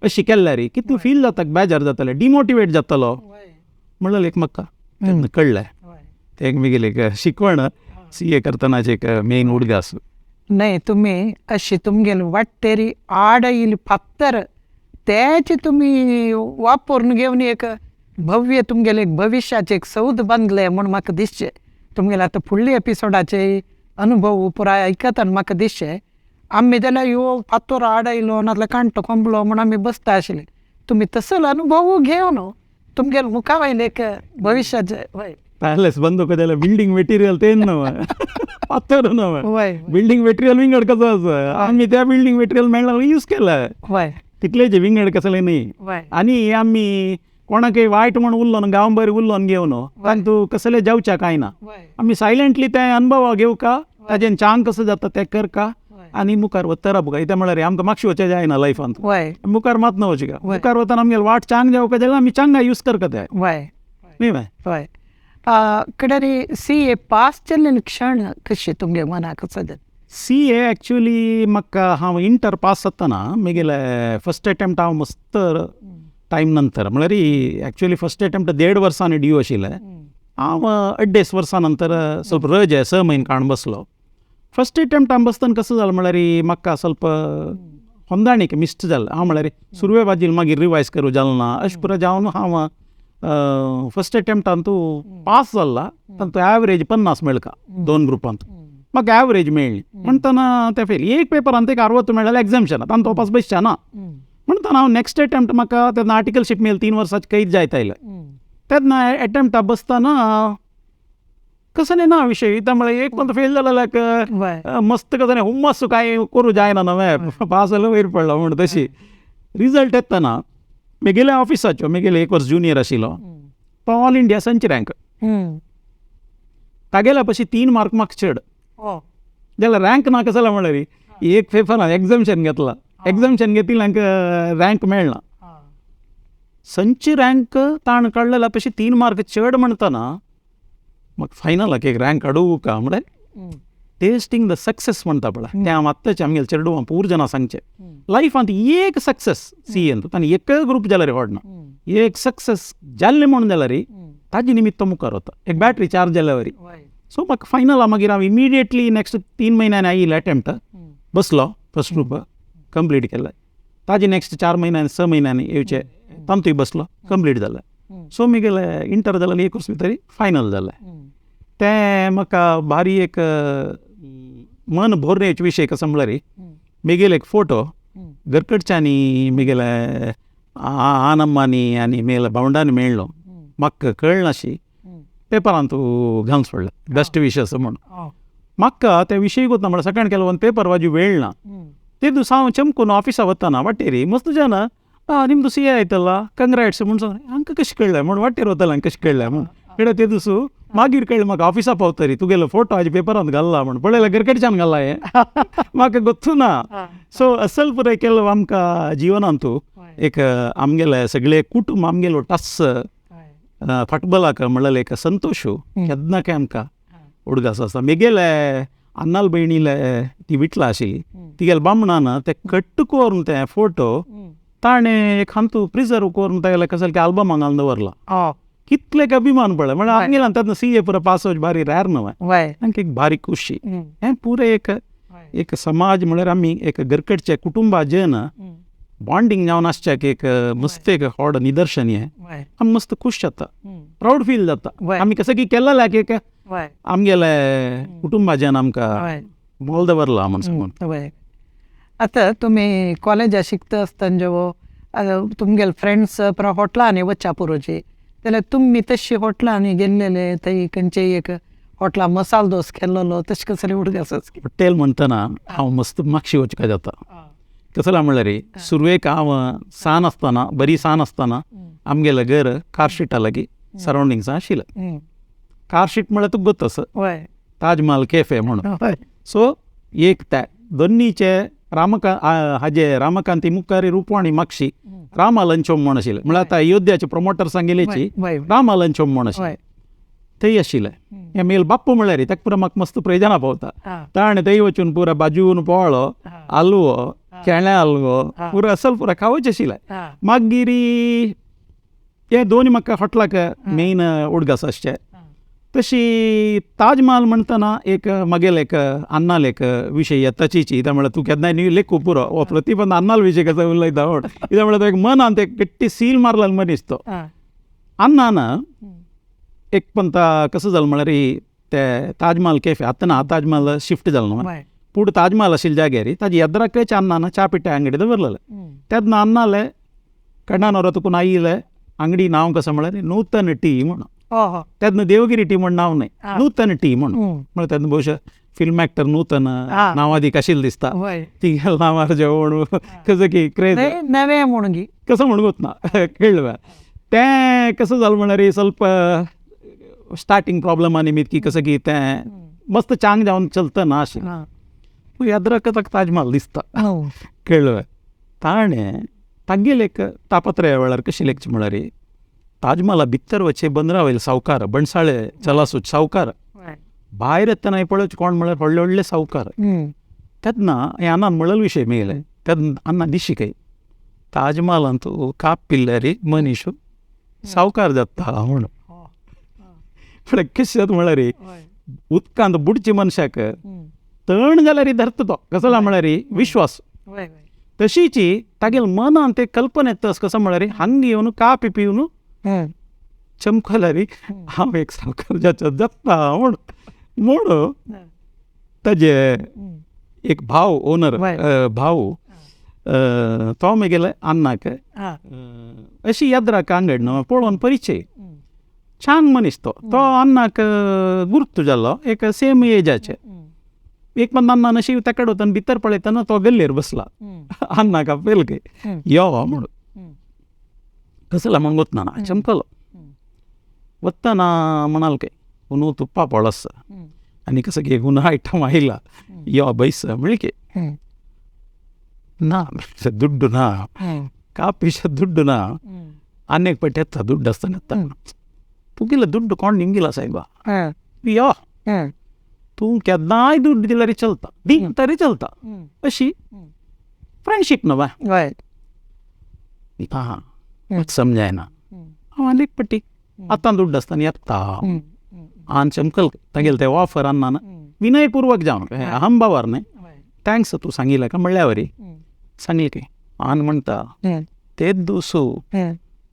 अशी केल्यार कितलो फील जाता बेजार जातलें डिमोटिवेट जातलो म्हणलें एक म्हाका तेन्ना कळ्ळें. तें एक म्हगेली एक शिकवण CA करतनाचे एक मेन उडगास. न्हय तुमी अशी तुमगेली वाटेरी आड येयली फातर तेच तुमी वापरून घेवन एक भव्य तुमगेले एक भविश्याचे एक सौद बांदले म्हूण म्हाका दिसचें. तुमगेले आतां फुडले एपिसोडाचे अनुभव पुराय आयकतना म्हाका दिसचें आमी जाल्यार ह्यो फातर आड येयलो नाजाल्यार कांटो कोंबलो म्हूण आमी बसता आशिल्ले. तुमी तसलो अनुभव घेवन तुमगेले मुखा वयले एक भविश्याचे वय पॅलेस बंद जाल्यार बिल्डींग मटेरियल तें न्हय फातर न्हय बिल्डींग मटेरियल विंगड कसो आसा आमी त्या बिल्डींग मटेरियल मेळ्ळा यूज केलां वय तितलें विंगड कसलें न्ही. आनी आमी कोणाकय वायट म्हण उरलो न्हू गांव बरें उरलो घेवन तांतू कसलें जावच्या कांय ना आमी सायलंटली तें अनुभव घेवका ताजेन चांग कसो जाता तें करका आनी मुखार वतरा बुका. कित्याक म्हळ्यार आमकां मागशी वचचें जायना लायफांत मुखार मात ना वचका मुखार वतना आमगेले वाट चांग जावका जाल्यार आमी चांगा यूज करका ते न्ही बाय. हय कडेन CA पास जाल्ले क्षण कशें तुमगे मनाक सदन? CA actually म्हाका हांव इंटर पास जातना म्हगेले फर्स्ट अटेम्प्ट हांव मस्त टायम नंतर म्हळ्यार एक्चुअली फर्स्ट अटेम्प्ट 1.5 वर्सांनी ड्यू आशिल्लें हांव 2.5 वर्सां नंतर ಸ್ವಲ್ಪ रजे 6 म्हयने काडून बसलो. फर्स्ट अटेम्प्ट हांव बसतना कसो जालें म्हळ्यार म्हाका ಸ್ವಲ್ಪ ಹೊಂದಾಣಿಕೆ मिस्ट जालें. हांव म्हळ्यार सुरवे बाजील मागीर रिवायज करूं जालें ना अशें पुरो जावन हांव फर्स्ट अटेम्प्टान तूं पास जाल्ला तांतू एवरेज 50 मेळका 2 ग्रुपांत म्हाका एवरेज मेळ्ळी म्हणटना ते फेल एक पेपरान एक 60 मेळ्ळें एग्जामशन तांतू वापस बसचें ना म्हणटना हांव नेक्स्ट अटेम्प्ट म्हाका तेन्ना आर्टिकलशीप मेळ्ळी 3 वर्सांची कैद जायत आयलें तेन्ना अटेम्प्टा बसतना कसलें ना विशय त्या म्हळ्यार एक पण फेल जालेल्याक मस्त कसलें हुम्मस कांय करूं जायना न्हय पास जालो वयर पडलो म्हूण तशी रिजल्ट येतना म्हगेल्या ऑफिसाच्यो म्हगेले 1 वर्स ज्युनियर आशिल्लो तो ऑल इंडिया संच रँक तागेल्या पशी 3 मार्क म्हाका चड जाल्यार रँक ना कसो जालें म्हळ्यार एक पेपरान एग्जामशन घेतला एग्जामशन घेतिल्ल्यांक रँक मेळना संची रँक ताण काडलेल्या पशी 3 मार्क चड म्हणटना म्हाका फायनलाक एक रँक काडूं का म्हळ्यार टेस्टिंग the success म्हणटा पळय तें हांव आत्ताचें आमगेले चेडवां पूर जाणां सांगचें लायफांत एक सक्सेस CA ताणें एक ग्रूप जाल्यार वाडना एक सक्सेस जाल्लें म्हूण जाल्यार ताजे निमित्त मुखार वता एक बॅटरी चार्ज जाल्या वरी. सो म्हाका फायनल मागीर हांव इमिडिएटली नेक्स्ट 3 म्हयन्यांनी आयिल्ले अटेम्प्ट बसलो फर्स्ट ग्रूप कंप्लीट केलें ताजे नेक्स्ट 4 म्हयन्यांनी 6 म्हयन्यांनी येवचे तांतूय बसलो कंप्लीट जालें. सो म्हगेलें इंटर जालें एक वर्स भितर फायनल जालें. तें म्हाका भारी एक मन भोरण्याचे विशय कसो म्हळ्यार म्हगेले एक फोटो घरकडच्यांनी म्हगेले आनम्मानी आनी म्हगेल्या भावंडांनी मेळ्ळो म्हाका कळनाशी पेपरांत घालून सोडलें बेस्ट विशस म्हूण. म्हाका ते विशय कोत्ता म्हळ्यार सकाळीं केलो पेपर वाजू वेळ ना ते दिसा हांव चमकून ऑफिसा वतना वाटेर मस्त जाणा निमदो CA आयतला कंग्रेट्स म्हूण सांग हांकां कशें कळ्ळें म्हूण वाटेर वतलें हांकां कशें कळ्ळें म्हूण कित्याक ते दिसू मागीर कळ्ळें म्हाका ऑफिसा पावतरी तुगेलो फोटो हाजे पेपरांत घाल्ला म्हूण पळयल्यार घरकडच्यान घाल्ला हें म्हाका गोत्तू ना. सो असल पुराय केलो आमकां जिवनांत एक आमगेले सगळे कुटुंब आमगेलो टस फाटबलाक म्हणलें एक संतोश केन्ना काय आमकां उडगास आसा. म्हगेले अन्नाल भयणीले ती विटला आशिल्ली तिगेले बामणान ते कट्ट करून ते फोटो ताणें एक हांतू प्रिजर्व करून तागेले कसले आल्बमांक घालून दवरला. कितलेक अभिमान पळय म्हळ्यार आमगेल्यान तेन्ना सी ए पुरो पास जावचें भारी रॅर न्हय, आमकां एक भारी खुशी. हें पुरो एक एक समाज म्हळ्यार आमी एक घरकडचे कुटुंबा जन बॉन्डिंग जावन आसच्याक एक मस्त एक व्हड निदर्शन हें. आमी मस्त खूश जाता, प्रावड फील जाता. आमी कसं की केल्लें एक आमगेले कुटुंबाच्यान आमकां मोल दवरला म्हण सांगून. आतां तुमी कॉलेजा शिकता आसतना जेवो तुमगेले फ्रेंड्स हॉटलांनी वच्चा पुरोची जाल्यार तुमी तशी हॉटलांनी गेल्लेले थंय खंयचेय एक हॉटला मसाल दोस केल्लो तशें कसले उडगास? हॉटेल म्हणटना हांव मस्त मागशी वचका जाता. कसला म्हणल्यार सुरवेक हांव सान आसतना, बरी सान आसतना आमगेलें घर कार स्ट्रिटा लागीं सरावंडिंग्सां आशिल्लें. कार स्ट्रीट म्हळ्यार तुका गोत आसा, ताजमहाल कॅफे म्हणून. सो एक ते दोन्नीचे रामका हाजे रामकांती मुखारी रुपवाणी मागशी रामा लंच होम म्हूण आशिल्लें. म्हळ्यार आतां अयोध्याचे प्रमोटर्सां गेल्याची रामा लंच होम म्हूण आशिल्लें, थंय आशिल्लें. हे मेल बाप्पू म्हळ्यार ताका पुरो म्हाका मस्त प्रयोजना पावता. ताणें थंय वचून पुरो बाजून पोळो हालवो, केळ्या हालवो, पुरो असल पुरो खावच आशिल्लें. मागीर हे दोन म्हाका हॉटलाक मेन उडगास आसचे. तशी ताजमहाल म्हणटना एक मागेले एक अन्नाल एक विशय येताचीची, कित्याक म्हळ्यार तूं केन्नाय न्ही लेखू पुरो हो प्रतिबंध अन्नाल विशय कसो उलयता म्हण. कित्याक म्हळ्यार तो एक मनांत एक गट्टी सील मारलेलो मनीस तो. अन्नान एक पंता कसो जालो म्हळ्यार ते ताजमहाल कॅफे आतां ना, ताजमहाल शिफ्ट जालो न्हू, पूण ताजमहाल आशिल्ल्या जाग्यार ताजे येद्राकच अन्नान च्या पिठ्या अंगडी दवरलेले. तेन्ना अन्नाले कड्णानोरा तुकून आयिल्ले अंगडी नांव कसो म्हळ्यार नूतन टी म्हणून. तेन्ना देवगिरी टी म्हण नांव न्हय, नूतन टी म्हणून. म्हळ्यार तेन्ना बहुशा फिल्म एक्टर नूतन नांवादीक आशिल्लें दिसता, ती नांवार जेवण कसं की क्रेज नवें म्हणून कसं म्हणून ना कळ्ळें. तें कसं जालें म्हळ्यार ಸ್ವಲ್ಪ स्टार्टींग प्रॉब्लमा निमित्त की कसं की तें मस्त चांग जावन चलता ना अशें याद्राक ताका ताजमहाल दिसता, कळ्ळें. ताणें तागेले एक तापत्रया वेळार कशें लेखचें म्हळ्यार ताजमहाला भितर वचचे बंदरा वयले सावकार बणसाळे चलासूच सावकार भायर येतना पळोवचें कोण म्हळ्यार व्हडले व्हडले सावकार. तेन्ना हें अन्नान म्हणलेलो विशय मेळ्ळे तेन्ना अन्ना दिशी खंय ताजमहालांत काप पिल्ल्यार मनीस सावकार जाता म्हूण. म्हळ्यार कशें जाता म्हळ्यार उदकांत बुडचे मनशाक तण जाल्यार धरता तो, कसो म्हळ्यार विश्वास. तशीची तागेले मनान ते कल्पना येता कसो म्हळ्यार हांगा येवन कापी पिवन चमकल्यार हांव एक सावकार जाता जाता म्हूण. म्हूण ताजे एक भाव ओनर भाव तो मागीर अन्नाक अशी याद्राक अंगड न्हू पळोवन परिचय छान मनीस तो, तो अन्नाक गुर्त जालो एक सेम एजाचे. एक पण अन्नान अशी तेकड वतना भितर पळयतना तो गल्लेर बसला अन्नाक आपयल खंय यो म्हणून कसला म्हण वतना ना चमकलो वतना म्हणाल खंय न्हू तुप्पा पळस आनी कसं की गुन्हा आयटम आयला यो बैस म्हणली की ना दुड्डू ना, कापिश दुड्डू ना, आनी एक पट्टी येता दुड्ड आसतना येता तुगेलो दुड्डू कोण निमगिला सायबा, यो तूं केन्नाय दुड्ड दिल्यार चलता, दी तरी चलता, अशी फ्रेंडशीप न्हू बाय. हां समजायना हांव आनी एक पट्टी आतां दुड्ड आसतना येता आन चमकल तागेले ते ऑफर अन्नान विनयपूर्वक जावन अहंभावार न्हय thanks तूं सांगिल्लें का म्हणल्या वरी सांगलें की आन म्हणटा तेच दुसू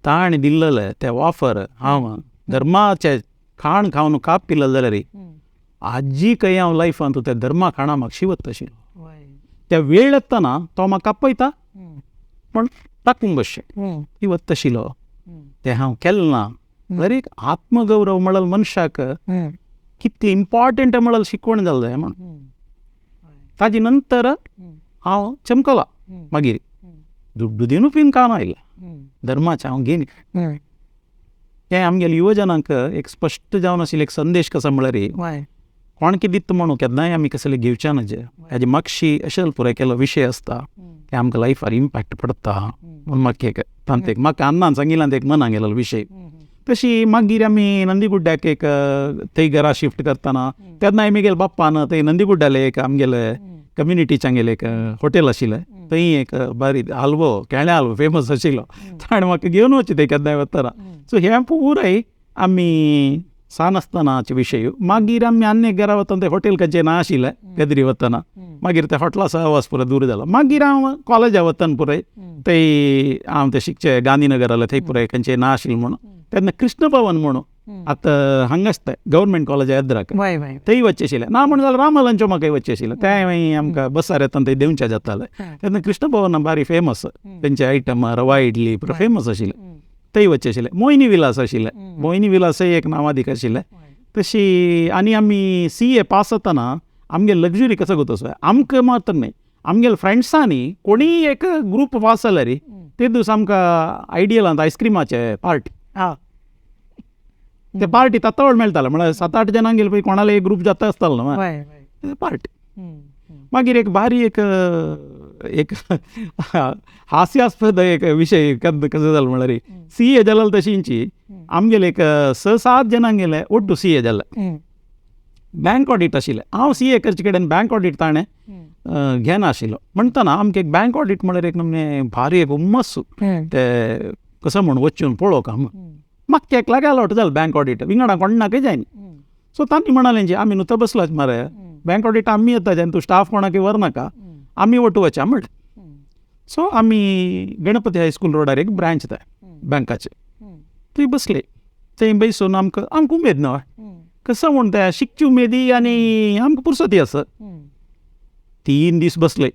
ताणें दिल्लें ते ऑफर हांव धर्माचें खाण खावन काप पिलें जाल्यार आजी खंय हांव लायफान त्या धर्मा खाणा म्हाका शिवत तशी त्या वेळ येतना तो म्हाका आपयता पण टाकून बसचें ती वत्तशिलो तें हांव केलें ना. म्हळ्यार एक आत्मगौरव म्हळ्यार मनशाक कितली इम्पॉर्टंट म्हळ्यार शिकवण जालें म्हण. ताजे नंतर हांव चमकला मागीर दुड्डू दिवन पिन काम आयलें धर्माचें हांव घेन. तें आमगेले युवजनांक एक स्पश्ट जावन आशिल्लें एक संदेश कसो म्हळ्यार कोण कितें दिता म्हणून केन्नाय आमी कसले घेवचे न्हय, हाजे मागशी अशें पुराय केलो विशय आसता ते आमकां लायफार इम्पॅक्ट पडटा म्हूण म्हाका एक तांत एक म्हाका अन्नान सांगिल्ल्यान एक मनाक गेलेलो विशय. तशी मागीर आमी नंदीगुड्ड्याक एक थंय घरा शिफ्ट करतना तेन्ना आमी गेले बाप्पान थंय नंदीगुड्ड्याले एक आमगेले कम्युनिटीचे आमगेलें एक हॉटेल आशिल्लें थंय एक बारी हालवो केळ्या हालवो फेमस आशिल्लो, ताणें म्हाका घेवन वचचें थंय केन्नाय वतना. सो हें पुराय आमी सान आसतनाचे विशय. मागीर आमी आनी एक घरा वतना ते हॉटेल खंयचें ना आशिल्लें गदरी वतना, मागीर ते हॉटेला सहवास पुरो दूर जालो. मागीर हांव कॉलेजा वतना पुराय थंय हांव ते शिकचे गांधीनगर आसलें थंय पुराय खंयचें ना आशिल्लें म्हणून तेन्ना कृष्ण भवन म्हणून आतां हांगा आसता गव्हर्मेंट कॉलेज येद्राक थंय वचचें आशिल्लें. ना म्हण जाल्यार रामलंचो म्हाका वचचें आशिल्लें, तें आमकां बसार येतना थंय देंवचें जातालें. तेन्ना कृष्ण भवन बारी फेमस, तेंचे आयटम रवा इडली पुरो फेमस आशिल्लें, थंय वचचें आशिल्लें. मोहिनी विलास आशिल्लें, मोहिनी विलासय एक नांवादीक आशिल्लें. तशी आनी आमी CA पास जातना आमगे लग्जुरी कसो तसो आमकां मात्र न्हय आमगेले फ्रेंड्सांनी कोणीय एक ग्रूप पास जाल्यार ते दीस आमकां आयडियलांत आयस्क्रिमाचे पार्टी, ते पार्टी तात्तवड मेळटाले, म्हळ्यार 7-8 जाणांक गेले पळय कोणाले एक ग्रूप जाता आसतालो न्हू पार्टी. मागीर एक बारी एक एक हास्यास्पद एक विशय कसो जालो म्हळ्यार CA जालो तशींची आमगेले एक 6-7 जाणांक गेले ಒಟ್ಟು CA जाले. बँक ऑडिट आशिल्लें, हांव CA करचे कडेन बँक ऑडिट ताणें घेनाशिल्लो. म्हणटना आमकां एक बँक ऑडिट म्हळ्यार एक नमने भारी एक उम्मस ते कसो म्हूण वचून पळोवंक म्हूण म्हाका एक लागलो अलॉट जालें बँक ऑडिट विंगडा कोणाकय जायना. सो तांणी म्हणालें आमी न्हू थंय बसलाच मरे बँक ऑडिट आमी येता जायना, तूं स्टाफ कोणाकय व्हरनाका, आमी वटू वचा म्हणलें. सो आमी गणपती हायस्कूल रोडार एक ब्रांच थंय बँकाचे थंय बसले. थंय बसून आमकां आमकां उमेद न्हय कसो म्हूण तें शिकची उमेदी आनी आमकां पुरसती आसा. 3 दीस बसले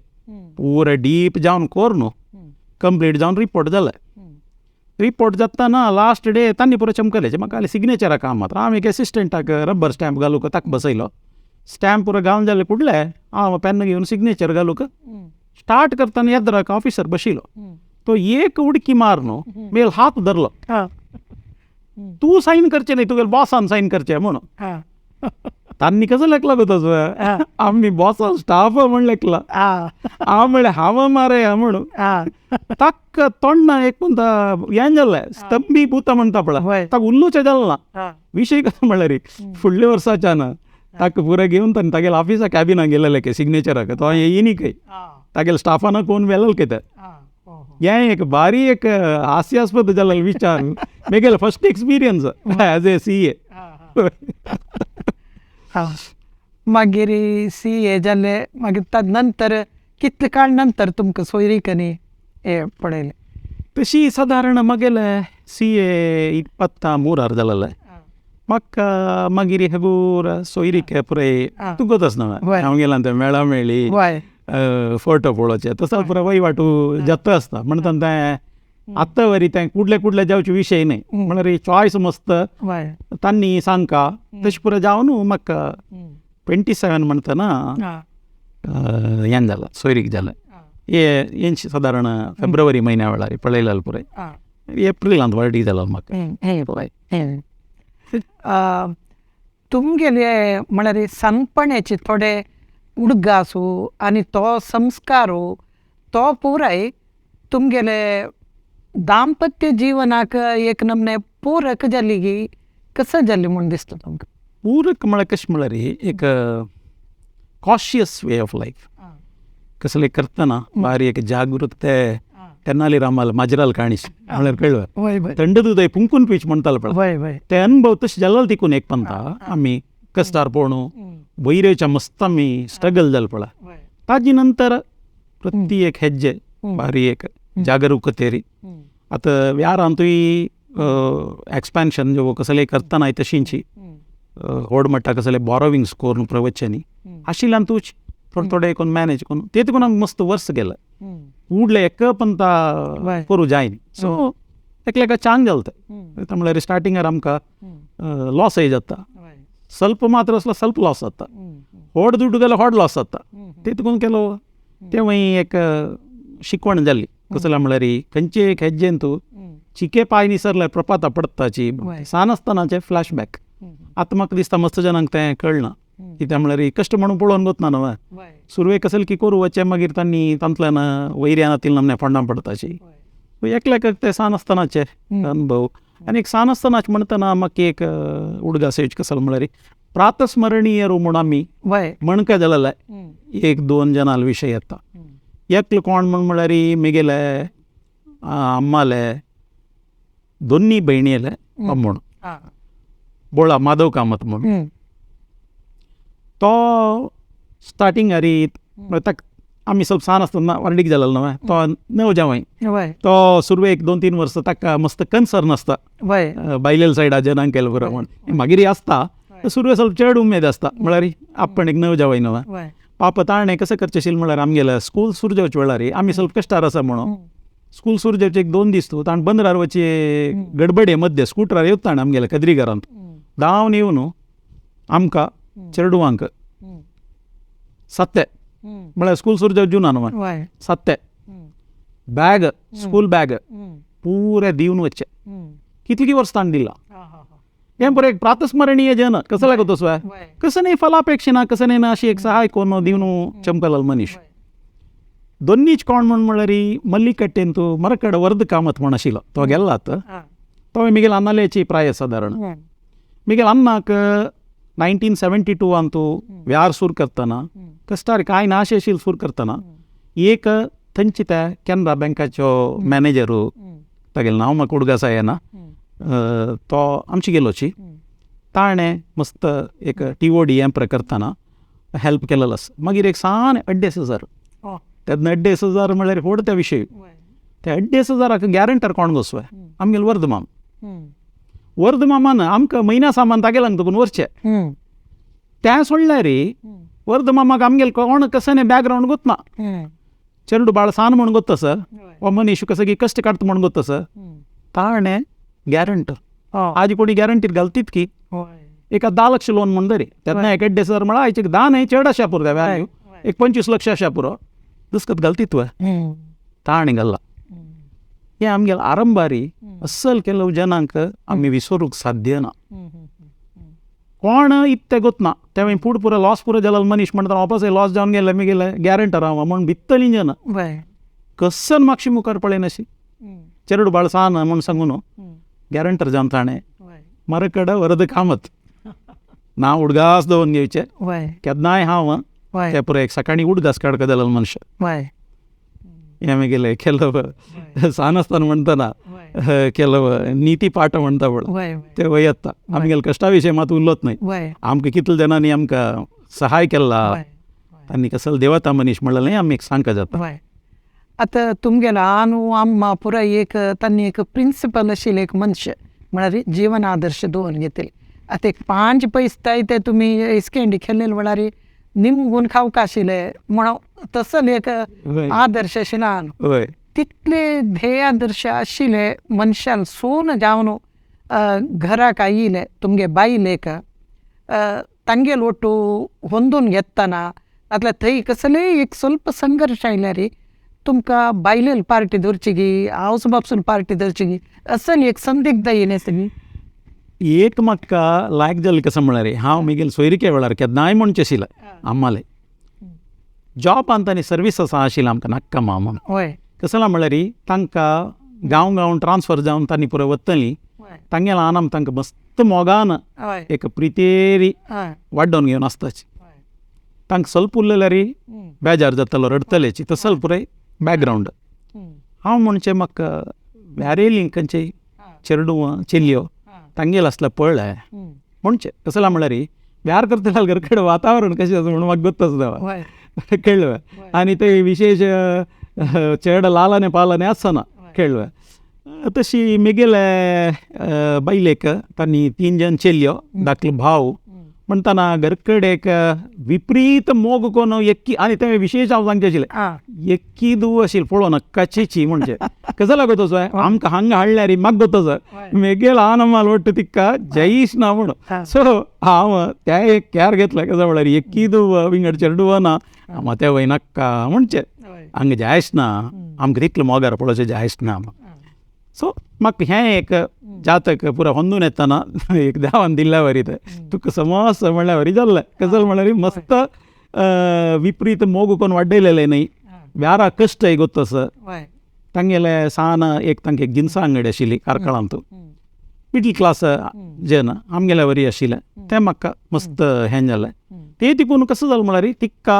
पुरे डीप जावन कोर न्हू कंप्लीट जावन रिपोर्ट जाले. रिपोर्ट जातना लास्ट डे तांणी पुरो चमकले म्हाका सिग्नेचरा काम मात्र. हांव एक एसिस्टंटाक रबर स्टॅम्प घालूंक ताका बसयलो, स्टॅम्प पुरो घालून जालें फुडलें हांव पेन घेवन सिग्नेचर घालूंक स्टार्ट करतना येद्राक ऑफिसर बशिल्लो, तो एक उडकी मार न्हू मेल हात धरलो, तूं सायन करचें न्हय तुगेले बॉसान सायन करचें म्हणून. तांणी कसो लेखला गो तसो आमी बॉसान स्टाफ म्हण लेखला, हांव म्हणलें हांव मारे म्हणून. ताका तोंडा एक म्हणटा हें जालें स्तंभीभूत म्हणटा पळय, ताका उल्लूचें जालें ना. विशय कसो म्हणल्यार फुडल्या वर्साच्यान ताका पुरो घेवन ताणें तागेल्या ऑफिसा कॅबिनाक गेलेलें सिग्नेचराक, तो येयनी खंय तागेल्या स्टाफान कोण व्हेलें कितें. हें एक बारी एक हास्यास्पद जालें विचार म्हगेलें first experience as a CA. मागीर CA जालें, मागीर ताजे नंतर कितले काळ नंतर तुमकां सोयरीक आनी हें पळयलें? तशी सादारण म्हगेलें CA 23 जालेलें म्हाका. मागीर हगूर सोयरीक पुराय तुगोतच न्हय हांव गेला तें मेळा मेळ्ळी फोटो पळोवचे तसो पुरो वयवाटू जाता आसता म्हणटना तें आतां वरी तें कुडले कुडले जावचे विशय न्हय, म्हळ्यार चॉयस मस्त तांणी सांगका तशें पुरो जावन म्हाका 27 म्हणटना हें जालें सोयरीक जालें. हें सादारण फेब्रुवारी म्हयन्या वेळार पळयलें पुराय एप्रिलांत वार्डी जालो म्हाका. तुमगेले म्हळ्यार सानपणाचे थोडे उडगासू आनी तो संस्कारू तो पुराय तुमगेले दाम्पत्य जीवनाक एक नमने पूरक जाली गी कसं जाली म्हूण दिसता तुमकां? पूरक म्हळ्यार कशें म्हळ्यार एक कॉशियस वे ऑफ लायफ कसले करतना बारी एक जागृत. तेनाली रामाल माजराल काणीस म्हळ्यार कळ्ळें थंड दुदय पुंकून पीच म्हणटाले पळय ते अनुभव तशें जालो तिकून एक पंता आमी कस्टार पोणू वयरेच्या मस्त आमी स्ट्रगल जालें पळय ताजे नंतर प्रति एक हेज्जे बारी एक जागरूकतेरी. आतां व्यारांतूय एक्सपेन्शन जो कसले करतना तशींची व्हड म्हणटा कसले बोरोविंग्स करून प्रवचनी आशिल्ल्यान तूच थोडे थोडे करून मॅनेज करून ते तिकून आमकां मस्त वर्स गेलें उडले एक पंता करूं जायना. सो एकल्या चांग जालें तें म्हणल्यार स्टार्टिंगार आमकां लॉसय जाता, स्वल्प मात्र आसलो स्वल्प लॉस जाता, व्हड दुड्ड गेल्यार व्हड लॉस जाता. ते तिकून केलो तें मागीर एक शिकवण जाली कसलें म्हणल्यार खंयचे एक हेज्जेन तूं चिके पांय निसरल्यार प्रपाता पडटाची सान आसतनाचे फ्लॅशबॅक. आतां म्हाका दिसता मस्त जाणांक तें कळना कित्याक म्हणल्यार कश्ट म्हणून पळोवन वतना न्हय सुरवेक कसले की करूं वचें मागीर तांणी तांतल्यान वैर्यान तितल्यान आमने फोंडां पडटाची. एकल्याक तें सान आसतनाचे अनुभव. आनी एक सान आसतनाच म्हणटना म्हाका एक उडगास येवचे कसलो म्हणल्यार प्रातस्मरणीय म्हूण आमी म्हणका जालें 1-2 जाणां विशय येता. एकलो कोण म्हण म्हळ्यार म्हगेले अम्माले दोन्ही भयणीले म्हूण बोळा माधव कामत म्हणून. तो स्टार्टिंग अरी ताका आमी ಸ್ವಲ್ಪ सान आसतना व्हडलीक जालेलो न्हय तो नव जावंय तो सुरवेक 2-3 वर्सां ताका मस्त कन्सर्न आसता बायलेल सायडा जनांक केलो बरो म्हण. मागीर आसता सुरवे ಸ್ವಲ್ಪ चड उमेद आसता म्हळ्यार आपण एक नव जावंय न्हय. पापा ताणें कसं करचें आशिल्लें म्हळ्यार आमगेल्या स्कूल सुरू जावचे वेळार आमी ಸ್ವಲ್ಪ कश्टार आसा म्हणून स्कूल सुरू जावचे एक 2 दीस तूं ताणें बंदरार वचे गडबडे मध्य स्कुटरार येवता ताणें आमगेल्या कद्री घरांत धांवन येवन आमकां चेडवांक सत्ते म्हळ्यार स्कूल सुरू जावचे जुना न्हय सत्ते बॅग स्कूल बॅग पुरें दिवन वचचें. कितलीं वर्सां ताणें दिलां हें बरें एक प्रातस्मरणीय जन कसं लागत तसो कसं नाही फलापेक्षा ना कसं नाही ना अशी एक सहाय कोण दिवन चमकलाल मनीश. दोन्हीच कोण म्हण म्हळ्यार मल्लिकट्टेंतू मरकड वर्द कामत म्हण आशिल्लो तो गेल्लात. तो मिगेल अन्नालेची प्राय सादारण मिगेल अन्नाक 1972 अंतू व्यार सूर करतना कश्टार कांय नाशे आशिल्लें सूर करतना एक थंयची त्या कॅनरा बँकाचो मॅनेजरू तागेलें नांव म्हाका उडगास येना तो आमचे गेलोची ताणें मस्त एक TOD एम्प्र करतना हेल्प केलेलो आसा. मागीर एक सान 2,500 तेन्ना 2,500 म्हळ्यार व्हड त्या विशय. त्या 2,500 गॅरंटर कोण गोसवे आमगेलो वर्धमाम. वर्धमामान आमकां म्हयन्या सामान तागेल्या तुकून व्हरचें तें सोडल्यार वर्धमामाक आमगेले कोण कसं बॅकग्रावंड गोतना चेरडू बाळ सान म्हण गोत्ता सर हो मनीस कसं की कश्ट काडटा म्हण गोत्ता सर ताणें गॅरंटर आज कोणी गॅरंटीर घालतीत की एका 10 लक्ष लोन म्हण तरी तेन्ना एक 2,500 म्हळ्यार आयचे 10 न्हय चड आशा पुरो त्या व्हॅल्यू एक 25 लक्ष आशा पुरो दुसकत घालतीत वय ताणें घाल्ला. हें आमगेले आरंभारी अस्सल केलो जनांक आमी विसरूंक साध्य ना. कोण इत्ते गोतना तें फूड पुरो लॉस पुरो जालो मनीस म्हणटा वापस लॉस जावन गेले मिगेले गॅरंटर हांव म्हण भित्तली जना कसन मागशी मुखार पळयनाशी चेरडू बाळ सान म्हण सांगू न्हू गॅरंटर जावन ताणें मरकड वरद कामत ना उडगास दवरून घेवचे केन्नाय हांव ते पुरो एक सकाळी उडगास काडका जालो मनशां हें मागीर केलो सान आसतना म्हणटना केलो निती पाठ म्हणटा पळय ते वयता आमगेले कश्टा विशय मात उरलोच न्हय. आमकां कितले जाणांनी आमकां सहाय केला आनी कसलो देवता मनीस म्हणलें आमी एक सांगका जाता. आतां तुमगेलो आनू अम्मा पुराय एक तांणी एक प्रिंसिपल आशिल्ले एक मनशे म्हळ्यार जिवन आदर्श दवरून घेतले. आतां एक 5 पैसे ते तुमी इस्केंडी खेळ्ळेले म्हळ्यार निमगून खावंक आशिल्ले म्हणून तसले एक आदर्श आशिल्ले आनू तितले ध्येय आदर्श आशिल्ले मनशान सून जावन घराक आयिल्ले तुमगे बायलेक तांगेल ಒಟ್ಟು ಹೊಂದून घेतना नाजाल्यार थंय कसलेय एक ಸ್ವಲ್ಪ संघर्श आयल्यार तुमकां बायलेल पार्टी धरची गी हावस बापसून पार्टी धरची गी असल एक संदिग्ध येयलें सगळी. एक म्हाका लायक जालें कसं म्हळ्यार हांव म्हगेले सोयरिके वेळार केन्नाय म्हणचें आशिल्लें आम्हाले जॉबांत आनी सर्वीस आसा आशिल्लें आमकां नाक्का मामा हय कसला म्हळ्यार तांकां गांव गांव ट्रान्सफर जावन तांणी पुरो वतली तांगेल्या आनाम तांकां मस्त मोगान एक प्रितेरी वाड्डोवन घेवन आसताची. तांकां स्वल्प उरलेल्यार बेजार जातालो रडटलेची तसल पुराय बॅकग्रावंड. हांव म्हणचें म्हाका व्यारेली खंयचे चेरडुवां चेलयो तांगेल आसल्यार पळय म्हणचें कसला म्हळ्यार व्यार करतले घर कडेन वातावरण कशें आसा म्हणून म्हाका गोत्त आसता कळ्ळें. आनी ते विशेश चेड लालाने पालाने आसना कळ्ळें. तशी म्हगेले बायलेक तांणी 3 जण चेलयो धाकलो भाव म्हणटना घर कडेन एक विपरीत मोग कोण एक्की आनी तें विशेश हांव सांगचें आशिल्लें एक्की धूव आशिल्ली पळोवन नक्काचीची म्हणजे कसो लागत तसो आमकां हांगा हाडल्यार म्हाका गोत म्हगेल आनमाल वट्ट तिका जयीश ना म्हणून. सो हांव त्या एक कॅर घेतला कसो म्हळ्यार एक्की धूव विंगड चेडुवा ना हांव तें वय नाक्का म्हणचें हांगा जायच ना आमकां तितलो मोगार पळोवचें जायच ना. सो म्हाका हें एक जातक पुरा होंदून येतना एक देवान दिल्ल्या वरी तें तुका समज म्हणल्या वरी जाल्लें कसल म्हळ्यार मस्त विपरीत मोग कोण वाडयलेलें न्हय व्यारा कश्टय गोत्त आसा तांगेले सान एक तांकां एक जिन्सा अंगडी आशिल्ली कार्कळांत मिडल क्लास जन आमगेल्या वरी आशिल्लें तें म्हाका मस्त हें जालें. तें तिकून कसो जालें म्हळ्यार तिका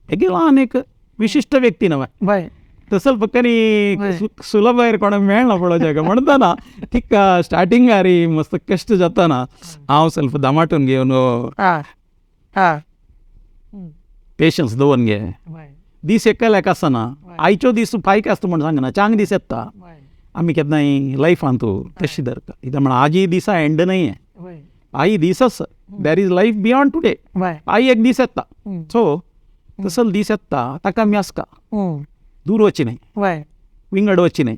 एक ल्हान एक विशिश्ट व्यक्ती न्हय तसल पक्कनी सुलभ कोणाक मेळना पळोवच्याक म्हणटाना तिका स्टार्टिंगारी मस्त कश्ट जाताना हांव सेल्फ दमाटून घेवन पेशन्स दवरून घे. दीस एकल्याक आसना, आयचो दीस फायक आसता म्हण सांगना, चांग दीस येता. आमी केन्नाय लायफान तूं तशी धरता कित्याक म्हण आजी दिसा एंड न्हय, आई दीस आसा, there is life beyond today. आई एक दीस येता, सो तसल दीस येता ताका आमी आसका दूर वची न्हय, विंगड वची न्हय.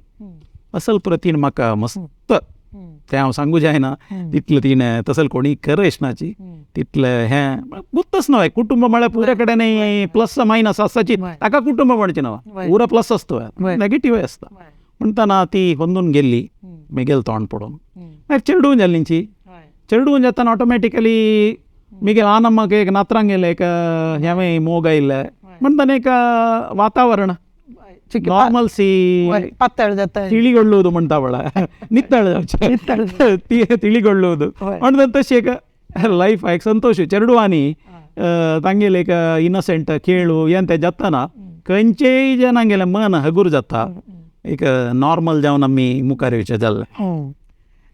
असल पुरो म्हाका मस्त तें हांव सांगू जायना तितलें तिणें तसल कोणी खरें येशनाची तितलें हें गुत्तच न्हय. कुटुंब म्हळ्यार पुऱ्या कडेन प्लस मायनस आसताची, ताका कुटुंब म्हणचें न्हय, पुरो प्लस आसता नेगेटिव्ह आसता. म्हणटना ती होंदून गेल्ली मेगेल तोंड पडून मागीर चेडूं जाली तेंची. चेडूं जातना ऑटोमॅटिकली मिगेल आनम्माक एक नात्रांगेलें एक हेंवूय मोग आयिल्लें म्हणटना एक वातावरण नॉर्मलसी पातळ जाता, ತಿಳಿಗೊಳ್ಳುವುದು म्हणटा पळय, नितळ जावचें, ತಿಳಿಗೊಳ್ಳುವುದು म्हणटा तशी एक लायफ एक संतोश. चेडवांनी तांगेले एक इनोसंट खेळू हें तें जातना खंयचेय जनांगेलें मन हगूर जाता, एक नॉर्मल जावन आमी मुखार येवचें जाल्लें.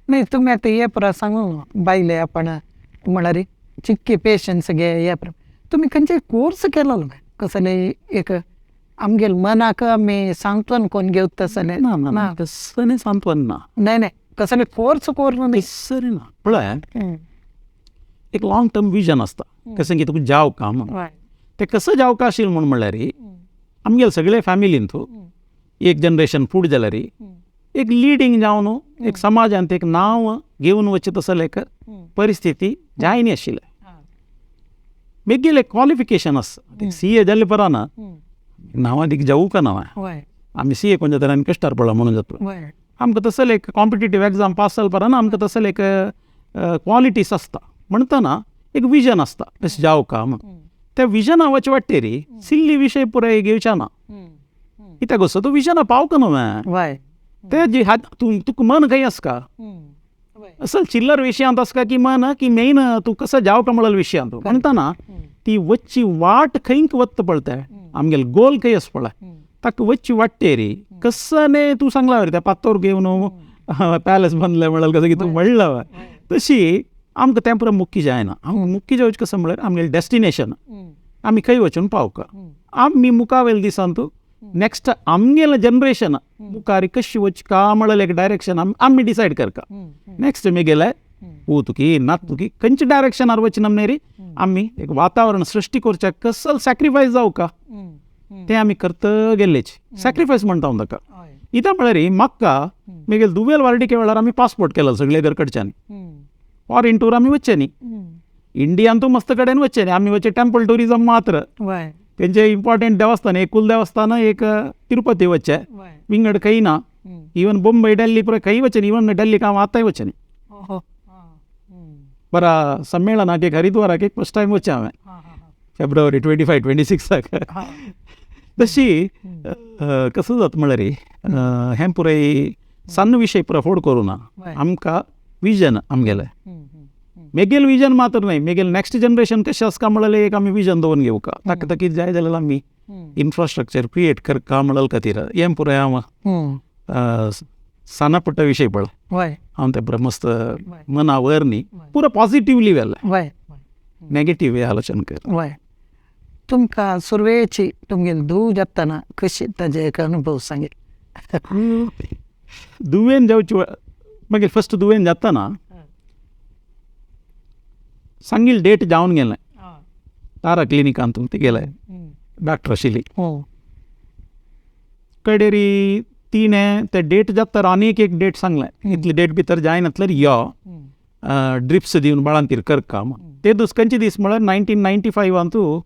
न्ही तुमी आतां हे पुरो सांगू बायले आपण म्हळ्यार चिक्की पेशन्स घे हे तुमी खंयचे कोर्स केलो कसले एक आमगेल मनाक आमी सांत्वन कोन्न घेवता तसलें? ना ना कसलें सांत्वन ना. न्हय न्हय कसले कोर्स करून कसलें ना. पळय एक लॉंग टर्म विजन आसता कशें की तुका जावका म्हूण, तें कसं जावका आशिल्लें म्हूण म्हणल्यार आमगेले सगळे फॅमिलीन तूं एक जनरेशन फुडें जाल्यार एक लिडींग जावन एक समाजांत एक नांव घेवन वचचें तसलें एक परिस्थिती जायनी आशिल्लें. मेगेलें क्वॉलिफिकेशन आसा सी ए जाल्लें पराना नांवां दिक जावूं का नांवां आमी सी ए कोण जाता आनी कश्टार पडला म्हणून जाता आमकां तसलें एक कॉम्पिटेटीव एग्जाम पास जालें पराना आमकां तसलें एक क्वॉलिटीज आसता. म्हणटना एक विजन आसता तशें जावका म्हूण, त्या विजना वचचे वाटेर सिल्ली विशय पुराय घेवचे ना, कित्याक असो तूं विजना पावका न्हय ते जी तूं तुका मन खंय आसका असल चिल्लर विशयांत आसका की मन की मेन तूं कसो जावका म्हणलें विशयांत. म्हणटना ती वच्ची वाट खंयक वता पळय तें आमगेले गोल खंय आसा पळय ताका वच्ची वाटेर कसने तूं सांगला त्या पातोर घेवन पॅलस बांदलें म्हणल्यार कसं की तूं म्हणला तशी आमकां तें पुरो मुख्य जायना. आमकां मुख्य जावचें कसं म्हळ्यार आमगेलें डेस्टिनेशन आमी खंय वचून पावका, आमी मुखावेल्या दिसांत नेक्स्ट आमगेलें जनरेशन मुखार कशी वचका म्हणलें एक डायरेक्शन आमी डिसायड करका. नेक्स्ट मेगेले पूत की नातू की खंयच्या डायरेक्शनार वचना न्ही आमी एक वातावरण सृश्टी करच्याक कसल सॅक्रिफायस जावका तें आमी करत गेल्लेच सॅक्रिफायस म्हणटा हांव ताका. कित्याक म्हळ्यार म्हाका मेगेले दुवेल वार्डिके वेळार आमी पासपोर्ट केलो सगळे घर कडच्यान, फॉरेन टूर आमी वचचे न्ही, इंडियान तूं मस्त कडेन वचचे न्ही, आमी वचचे टेम्पल टुरिजम मात्र, तेंचे इम्पॉर्टंट देवस्थान एक कुल देवस्थान एक तिरुपती वचचे, विंगड खंय ना, इवन बोंबय डेल्ली पुरो खंय वचचे न्ही, इवन डेल्लीक हांव आतांय वचचे न्ही. बरा संमेळनाक एक हरिद्वाराक एक फर्स्ट टायम वचचें हांवें फेब्रुवारी 25, 26. तशी कसं जाता म्हळ्यार हें पुराय सन्न विशय पुरो फोड करूं ना, आमकां विजन आमगेलें मेगेल विजन मात्र न्हय, मेगेल नेक्स्ट जनरेशन कशें आसका म्हणलें एक आमी विजन दवरून घेवका, ताका ताका कितें जाय जाल्यार आमी इन्फ्रास्ट्रक्चर क्रिएट करका म्हणलें खातीर हें पुराय हांव सानापुट्टा विशय पळय हांव तें पुरो मस्त मनावर न्ही पुरो पॉजिटिवली व्हेलें, नेगेटीव हें आलोचन कर. तुमकां सुरवेची तुमगेली धूव जातना कशी ताजे एक अनुभव सांगेल? दुवेन जावची मागीर फस्ट दुवेन जातना सांगील डेट जावन गेलें तारा क्लिनिकांत ती गेले डॉक्टर आशिल्ली कडेरी तिणें ते डेट जाता आनीक एक डेट सांगलें इतली डेट भितर जायनातल्यार यो ड्रिप्स दिवन बाळांतीर करका. ते दीस खंयचे दीस म्हळ्यार 1995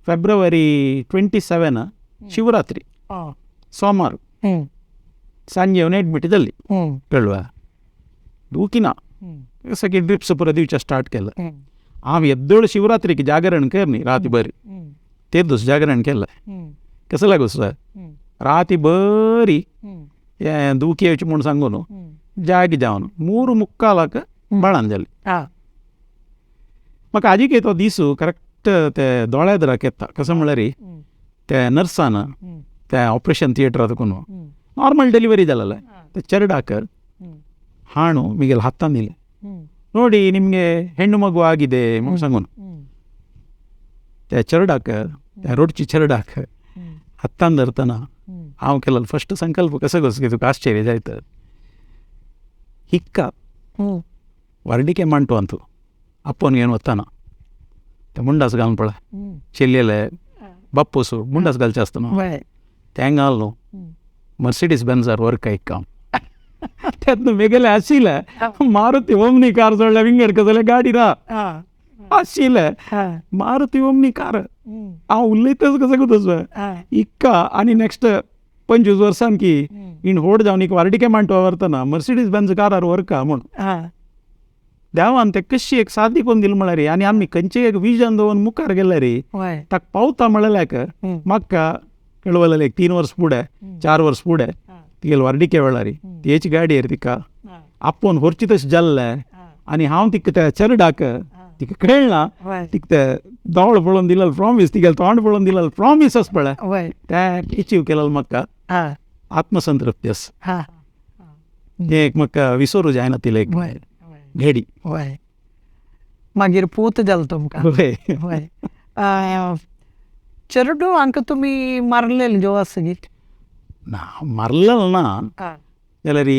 फेब्रुवारी 27 शिवरात्री सोमार सांजे येवन एडमीट जाल्ली कळवा दुखी ना सगळी ड्रिप्स पुरो दिवचें स्टार्ट केलें. हांव येद्दोळ शिवरात्रीक जागरण कर न्ही राती बरी ते दीस जागरण केलें कसं लागू सर राती बरी हें दुखी येवची म्हूण सांगू न्हू जाग जावन 3:45 बाळान जाली. म्हाका आजीक तो दिसू करेक्ट ते दोळ्या दराक येता कसं म्हळ्यार ते नर्सान त्या ऑपरेशन थिएटर तुकून नॉर्मल डिलिव्हरी जालेले ते चेरडाक हाणು मिगेल हातान दिले ನೋಡಿ ನಿಮಗೆ ಹೆಣ್ಣು ಮಗು ಆಗಿದೆ सांगून त्या चेरडाक त्या रोडची चेरडाक हातान धरतना हांव केलो फस्ट संकल्प कसो कसो तुका आश्चर्य जायत हिक्का वर्डिके मांटो अंतू ಅಪ್ಪನ ಏನು ಒತ್ತಾನ ಮುಂಡಾಸ್ घालून पळय ಚೆಲ್ಲೆಲೆ ಬಪ್ಪುಸು ಮುಂಡಾಸ್ घालचे तेंगालो मर्सिडीस बेन्जार वर्क ऐक त्यातनं मेगेले आशिल्ले मारुती ओमनी कार जोडल्या विंगड कसले गाडी ना आशिल्ले मारुती ओमनी कार हांव उलयतच कसं तसं इक्का आनी नेक्स्ट 25 वर्सां की इन होड जावन एक वार्डिके मांटवा व्हरतना मर्सिडीज बेन्ज कारार व्हरका म्हूण देवान ते कशी एक सादी कोण दिली म्हळ्यार आनी आमी खंयचे एक विजन दवरून मुखार गेले रे ताका पावता म्हणल्याक म्हाका कळवलें एक 3 वर्स फुडें 4 वर्स फुडें तिगेले वार्डिके वेळार तेची गाडयेर तिका आपोवन व्हरची तशें जाल्लें आनी हांव तिका त्या चेरडाक तिका कळना तिका ते दोळ पळोवन दिलेलो प्रॉमीस तिगेलें तोंड पळोवन दिलेलो प्रॉमीस आसा पळय तें एचीव केलेलो म्हाका आत्मसंतृप्ती आसा हें एक म्हाका विसरू जायना तिलें एक घडी. वय मागीर पूत जालो तुमकां. वय चेरडू हांकां तुमी मारलेले जो आसा गी? ना मारलेलो ना जाल्यार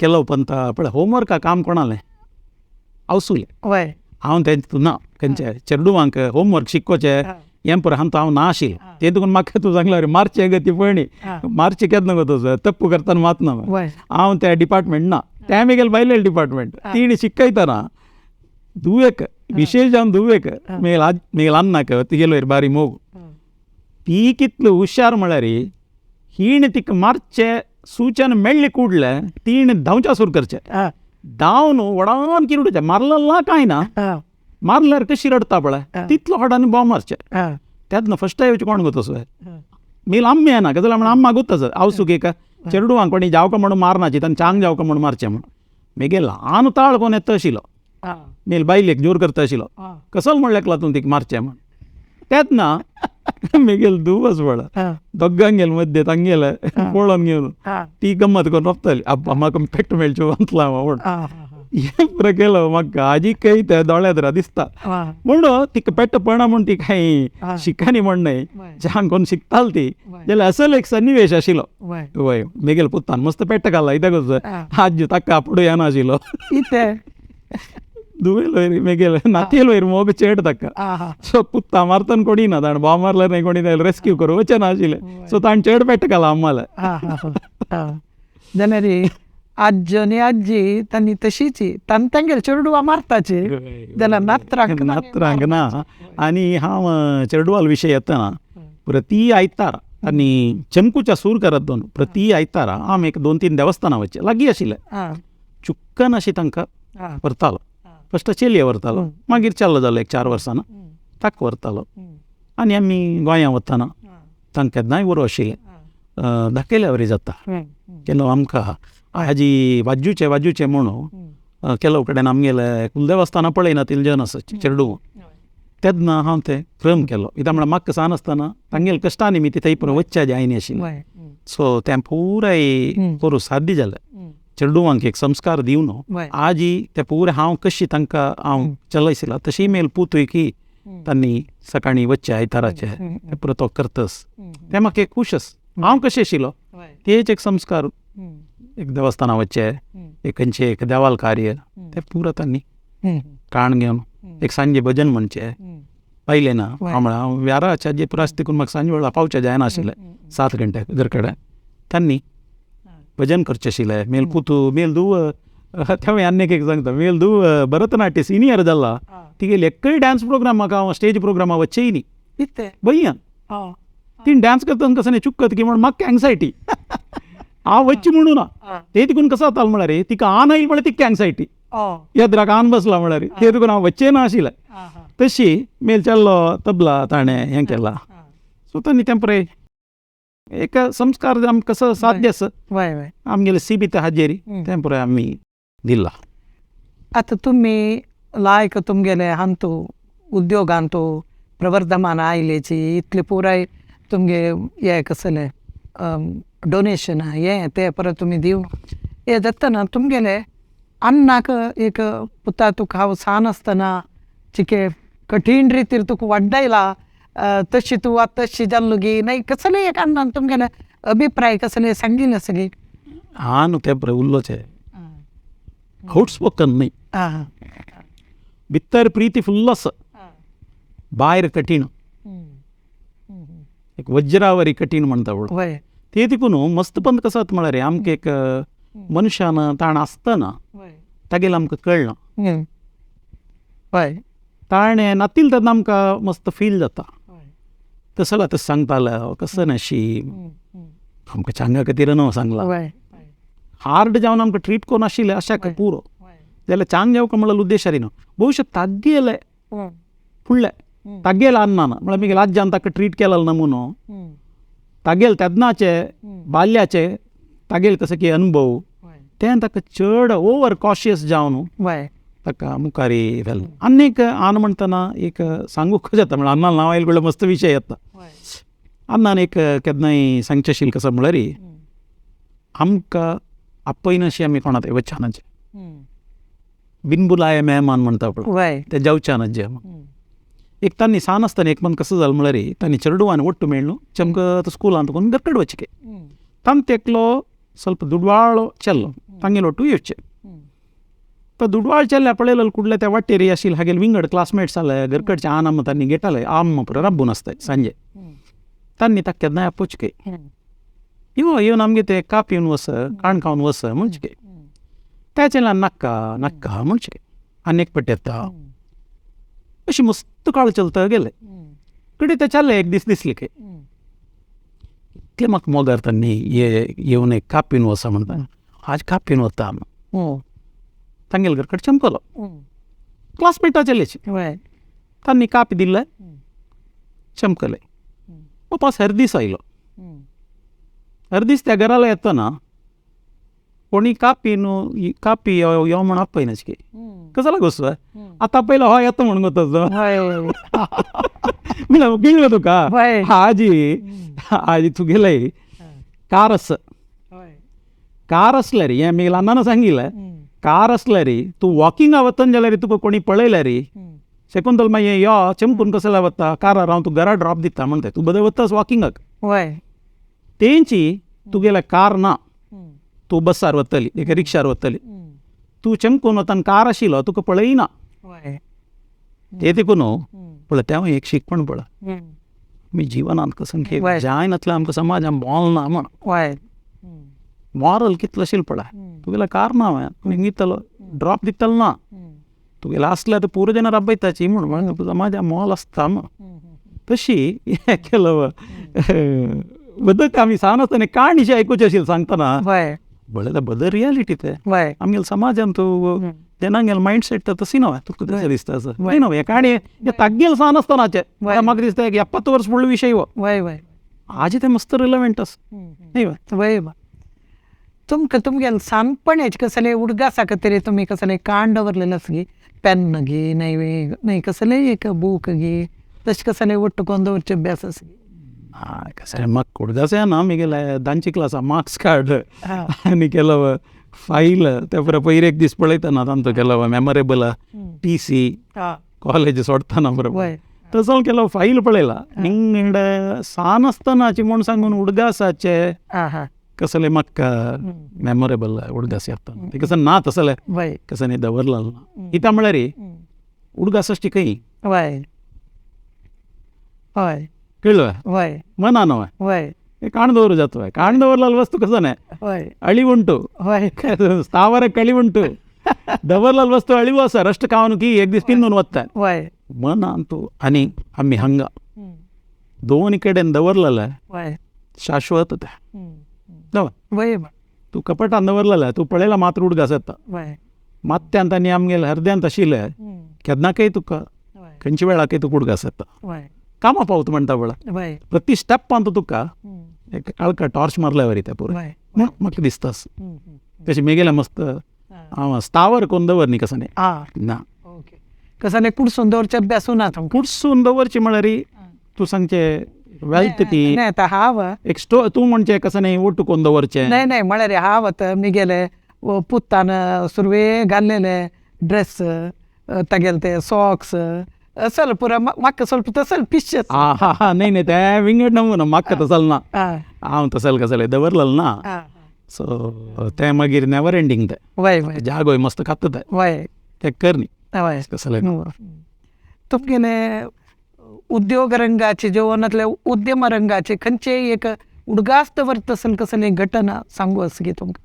केलो पंता पळय होमवर्का काम कोणालें आवसुलें. वय हांव तें ना खंयचे चेरडुवांक होमवर्क शिकोवचें हें पुरो हांव हांव ना आशिल्लें तें तुका म्हाका तूं सांगल्यार मारचें गो ती पळयणी मारचें केन्ना गो तसो तप्पू करतना मात ना हांव त्या डिपार्टमेंट ना तें मेगेले बायलें डिपार्टमेंट तिणें शिकयतना दुवेक विशेश जावन दुवेक मेगेल मेगेल अन्नाक तिगेलो बारी मोग ती कितली हुशार म्हळ्यार हिणें तिका मारचें सूचन मेळ्ळें कुडलें तिणें धांवच्या सुरू करचें धांवन व्हडान किरडुचें मारलें ना कांय ना मारल्यार कशी रडटा पळय तितलो व्हडान बॉम्ब मारचें तेन्ना फस्ट येवचें कोण गो तसो मेल आम्मी येना गजाल म्हण आम्मा गोत्ता आवसूक एक चेरडुवांक कोणी जावका म्हणून मारनाची तांणी चांग जावका म्हणून मारचें म्हूण मेगे ल्हान ताळ कोण येता आशिल्लो मेल बायलेक जोर करता आशिल्लो कसो म्हणल्यार लागून तिका मारचें म्हूण तेन्ना मेगेल दुवस पळय दोगांगेल मद्दे तांगेले पळोवन घेवन ती गम्मत करून रोपताली अब्बा म्हाका पेट मेळच्यो वतला म्हूण हें पुरो केलो म्हाका आजीकय त्या दोळ्यात दिसता म्हणून तिका पेट पडना म्हूण ती कांय शिकानी म्हण न्हय चांग कोण शिकताली ती जाल्यार असलो एक सन्निवेश आशिल्लो. वय मेगेल पुतान मस्त पेट घाला कित्याक आज्जू ताका आपुडू येना आशिल्लो दुवेल वयर मेगेल नातयेल वयर मोग चेड ताका सो पुत्ता मारतना कोणी ना ताणें बॉम्ब मारल्यार न्हय कोणी रेस्क्यू करूं वचना आशिल्लें सो ताणें चेड पेट घाला आम्हाला. जाल्यार आज्जो आनी आजी तांणी तशीच तांणी तांगेले चेरडुवां मारताची जाल्यार नात्रांक नात्रांक ना. आनी हांव चेरडुवाल विशय येतना प्रती आयतार आनी चमकूच्या सूर करत दोन प्रती आयतारा हांव एक 2-3 देवस्थानां वचचें लागीं आशिल्लें चुक्कन अशें तांकां व्हरतालो. फस्ट चेलये व्हरतालो मागीर चेल्लो जालो एक 4 वर्सां ताका व्हरतालो आनी आमी गोंयां वतना तांकां केन्नाय बरो आशिल्लें दाखयल्या वरी जाता केन्ना आमकां हाजी वाजूचें वाजूचें म्हणून केलो कडेन आमगेले कुलदेवस्थानां पळयना तितलें जन आसा चेरडूं तेन्ना हांव तें क्रम केलो कित्याक म्हळ्यार म्हाका सान आसतना तांगेले कश्टा निमित्त थंय पुरो वचच्या जायनी आशिल्लें सो तें पुराय करूं साध्य जालें चेरडुवांक एक संस्कार दिवन आजी ते पुरे हांव कशी तांकां हांव चलयशिल्ला तशी मेल पुतूय की तांणी सकाळीं वचचें आयताराचें तें पुरो तो करतस तें म्हाका एक खूश आसा हांव कशें आशिल्लो तेच एक संस्कार एक देवस्थानां वचचें एक खंयचें एक देवाल कार्य तें पुरो तांणी काण घेवन एक सांजे भजन म्हणचें पयलें ना हांव म्हळ्यार हांव व्याराच्या जे पुरो आसा तिकून म्हाका सांजे वेळार पावचें जायना आशिल्लें 7 घंटे घर कडेन तांणी भजन करचें आशिल्लें मेल पुतू मेल धूव तें आनी एक सांगता मेल धूव भरतनाट्य सिनियर जाला तिगेली एकय डांस प्रोग्राम म्हाका हांव स्टेज प्रोग्रामा वचचेय न्ही भंयान तीन डांस करतना कसं न्ही चुकत की म्हण म्हाका एंग्जायटी हांव वचचें म्हणून ना ते तिकून कसो जातालो म्हळ्यार तिका आन आयली म्हळ्यार तिका एंग्जायटी येद्राक आन बसला म्हळ्यार ते तिकून हांव वचचें ना आशिल्लें तशी मेल चल्लो तबला ताणें हें केलां सो तांणी तें पळय एक संस्कार आमकां कसो साध्य आसा आमगेले सीमित हाजेरी तें पळय आमी दिला. आतां तुमी लायक तुमगेले हांतू उद्योगांतू प्रवर्धमान आयलेची इतले पुराय तुमगे हे कसले डोनेशन हें तें परत तुमी दिवन हें जातना तुमगेले अन्नाक एक पुता तुका हांव सान आसतना चिके कठीण रितीर तुका वाडयला, तशी तूं आतां तशी जाल्लो गी न्हय, कसलें एक अन्नान तुमगेले अभिप्राय कसले सांगील आसली? हा न्हू तें बरें उल्लोचें आउटस्पोकन न्हय, भितर प्रिती फुल्ल आसा, भायर कठीण, एक वज्रावरी कठीण म्हणटा पळय ते. तिकून मस्त पंत कसो जाता म्हळ्यार आमकां एक मनशान ताण आसतना तागेलें आमकां कळना, ताणें नातील तेन्ना आमकां मस्त फील जाता, कसला तशें सांगतालो कसं नाशी आमकां चांगा खातीर न्हू सांगलां, हार्ड जावन आमकां ट्रीट करून आशिल्लें अशें पुरो जाल्यार चांग जावका म्हणल्यार उद्देश न्हू, भविश्य तागेले फुडले तागेले अन्नान म्हळ्यार मागीर आज्यान ताका ट्रीट केलें नमुनो तागेले तेन्नाचे बाल्याचे तागेले कसो की अनुभव तें ताका चड ओवर कॉशियस जावन ताका मुखार व्हेलो. आनी एक आन म्हणटना एक सांगूंक जाता म्हळ्यार अन्नान नांव आयलें म्हणल्यार मस्त विशय येता. अन्नान एक केन्नाय सांगचें आशिल्लें कसो म्हळ्यार आमकां आपयनाशी आमी कोणा थंय वचनाचे, बिनबुलाय मेहमान म्हणटा पळय ते जावचे ना जे. एक तांणी सान आसतना एक मन कसो जालें म्हळ्यार तांणी चेडवान ಒಟ್ಟು मेळ्ಳು चमक स्कुलांत तुका घरकड वचके तांत एकलो ಸ್ವಲ್ಪ दुडवाळो चेल्लो तांगेलो ಒಟ್ಟು येवचे. तो दुडवाळ चेल्ल्या पळयलो कुडले त्या वाटेर आशिल्ले हागेले विंगड क्लासमेट्स आले घरकडचे आन आम तांणी घेताले आम पुरो रब्बून आसताय सांजे तांणी ताका केन्नाय आपोवचें यो येवन आमगे ते काप येवन वस काण खावन वस म्हणचे त्या चेल्यान नाक्का नाक्का म्हणचे आनी एक पट येता अशी मस्त काळ चलता गेले कडे ते चल्ले एक दीस दिसले की इतले म्हाका मोगार तांणी ये येवन एक कापीन वसा म्हणटा आज कापीन वता आमी तांगेले घरकडे चमकलो क्लासमेटा चल्याची तांणी कापी दिले चमकले. वापस हरदीस आयलो, हरदीस त्या घराला येतना कोणी कापी न्हू कापी यो यो म्हण आपयनाची कसो लागोस आतां पयलो हय येता म्हणून वता गिळ्ळो तुका आजी आजी तुगेले कार आसा, कार आसल्यार हें मागीर अन्नान सांगिल्लें कार आसल्यार तूं वॉकिंगा वतन जाल्यार तुका कोणी पळयल्यार शकुंतल मागीर यो चमकून कसो वता कारार हांव तुका घरा ड्रॉप दिता म्हणटा तूं बरें वतास वॉकिंगाक तेंची तुगेलें कार ना, तूं बसार वतली एका रिक्षार वतली तूं चमकून वतान कार आशिल्लो तुका पळयना ते देखून पळय तें एक शिकवण पळय आमी जिवनांत कसं जायनातलें आमकां समाजान मोल ना म्हण मॉरल कितलो आशिल्लो पळय तुगेलें कार ना हांवें दितलो ड्रॉप दितलो ना तुगेलें आसल्यार तर पुरो जाणां राबयताची म्हूण समाजा मोल आसता म्हण तशी हें केलो बदक आमी सान आसतना काणीशी आयकुची आशिल्ली सांगतना बरें बदल रियालिटी ते आमगेले समाजान तूं तेन्ना आमगेले मायंडसेट तर तशी न्हय तुका तशें दिसता असं न्हय न्हय हें काणी हें तागेले सान आसतनाचें म्हाका दिसता एक 70 वर्स फुडलो विशय हो आजी तें मस्त रिलेवेंट आसा न्हय वय. तुमकां तुमगेले सानपणाचे कसले उडगासा खातीर तुमी कसले काण दवरलेले आसा गी पेन गी न्हय न्हय कसलेय एक बूक गी तशें कसले वट्ट करून दवरचे अभ्यास आसा? कसलें म्हाका उडगास येना मागीर धांची क्लासा मार्क्स कार्ड आनी केलो फायल ते बरें पयर एक दीस पळयतना तांचो केलो मेमोरेबल टीसी कॉलेज सोडटना बरोबर तसो केलो फायल पळयला हिंग सान आसतनाची म्हूण सांगून उडगासाचे कसले म्हाका मेमोरेबल उडगास येता ते कसं ना तसले कसं न्ही दवरला ना कित्याक म्हळ्यार उडगास आसची खंय कळ्ळो मना न्हय काण दवरू जाता काण दवरलेलो वस्तू कसं न्हय अळी उंटू स्थावर कळी उंटू दवरलेलो वस्तू अळीव आसा रस्ट खावन की एक दीस पिंदून वता मनान तूं आनी आमी हांगा दोन कडेन दवरलेलें शाश्वत तें न्हय तूं कपटान दवरलेलें तूं पळयला मात्र उडगास येता मात्यांत आनी आमगेले हरद्यांत आशिल्लें केन्नाकय तुका खंयच्या वेळाकय तुका उडगास येता कामा पावता म्हणटा पळय प्रति स्टेपांत तुका एक काळका टॉर्च मारल्या वरी तें पुरो म्हाका दिसता तशें मेगेलें मस्त हांव स्थावर करून दवर न्ही कसं न्ही ना कसं न्ही कुडसून दवरचें अभ्यास ना कुडसून दवरचें म्हळ्यार तूं सांगचें वेल्थ ती नाही आतां हांव एक स्टो तूं म्हणचें कसं न्ही ಒಟ್ಟು ಕೊಂದು दवरचें. नाही नाही म्हळ्यार हांव आतां मिगेले पुतान सुरवे घाल्लेले ड्रेस, तागेले ते सॉक्स असल पुरा म्हाका ಸ್ವಲ್ಪ तसल पिश्श. आ हा हा, नाही नाही, ते विंगड नमुना म्हाका तसल ना, हांव तसल कसले दवरलेलो ना. सो ते मागीर नेवर एंडींग ते. वय वय. जागोय मस्त खाता ते. ते कर न्ही. कसले. तुमगेले उद्योग रंगाचे जेवणातले उद्यम रंगाचे खंयचेय एक उडगास दवरता तसल कसले घटना सांगू आसा की तुमकां?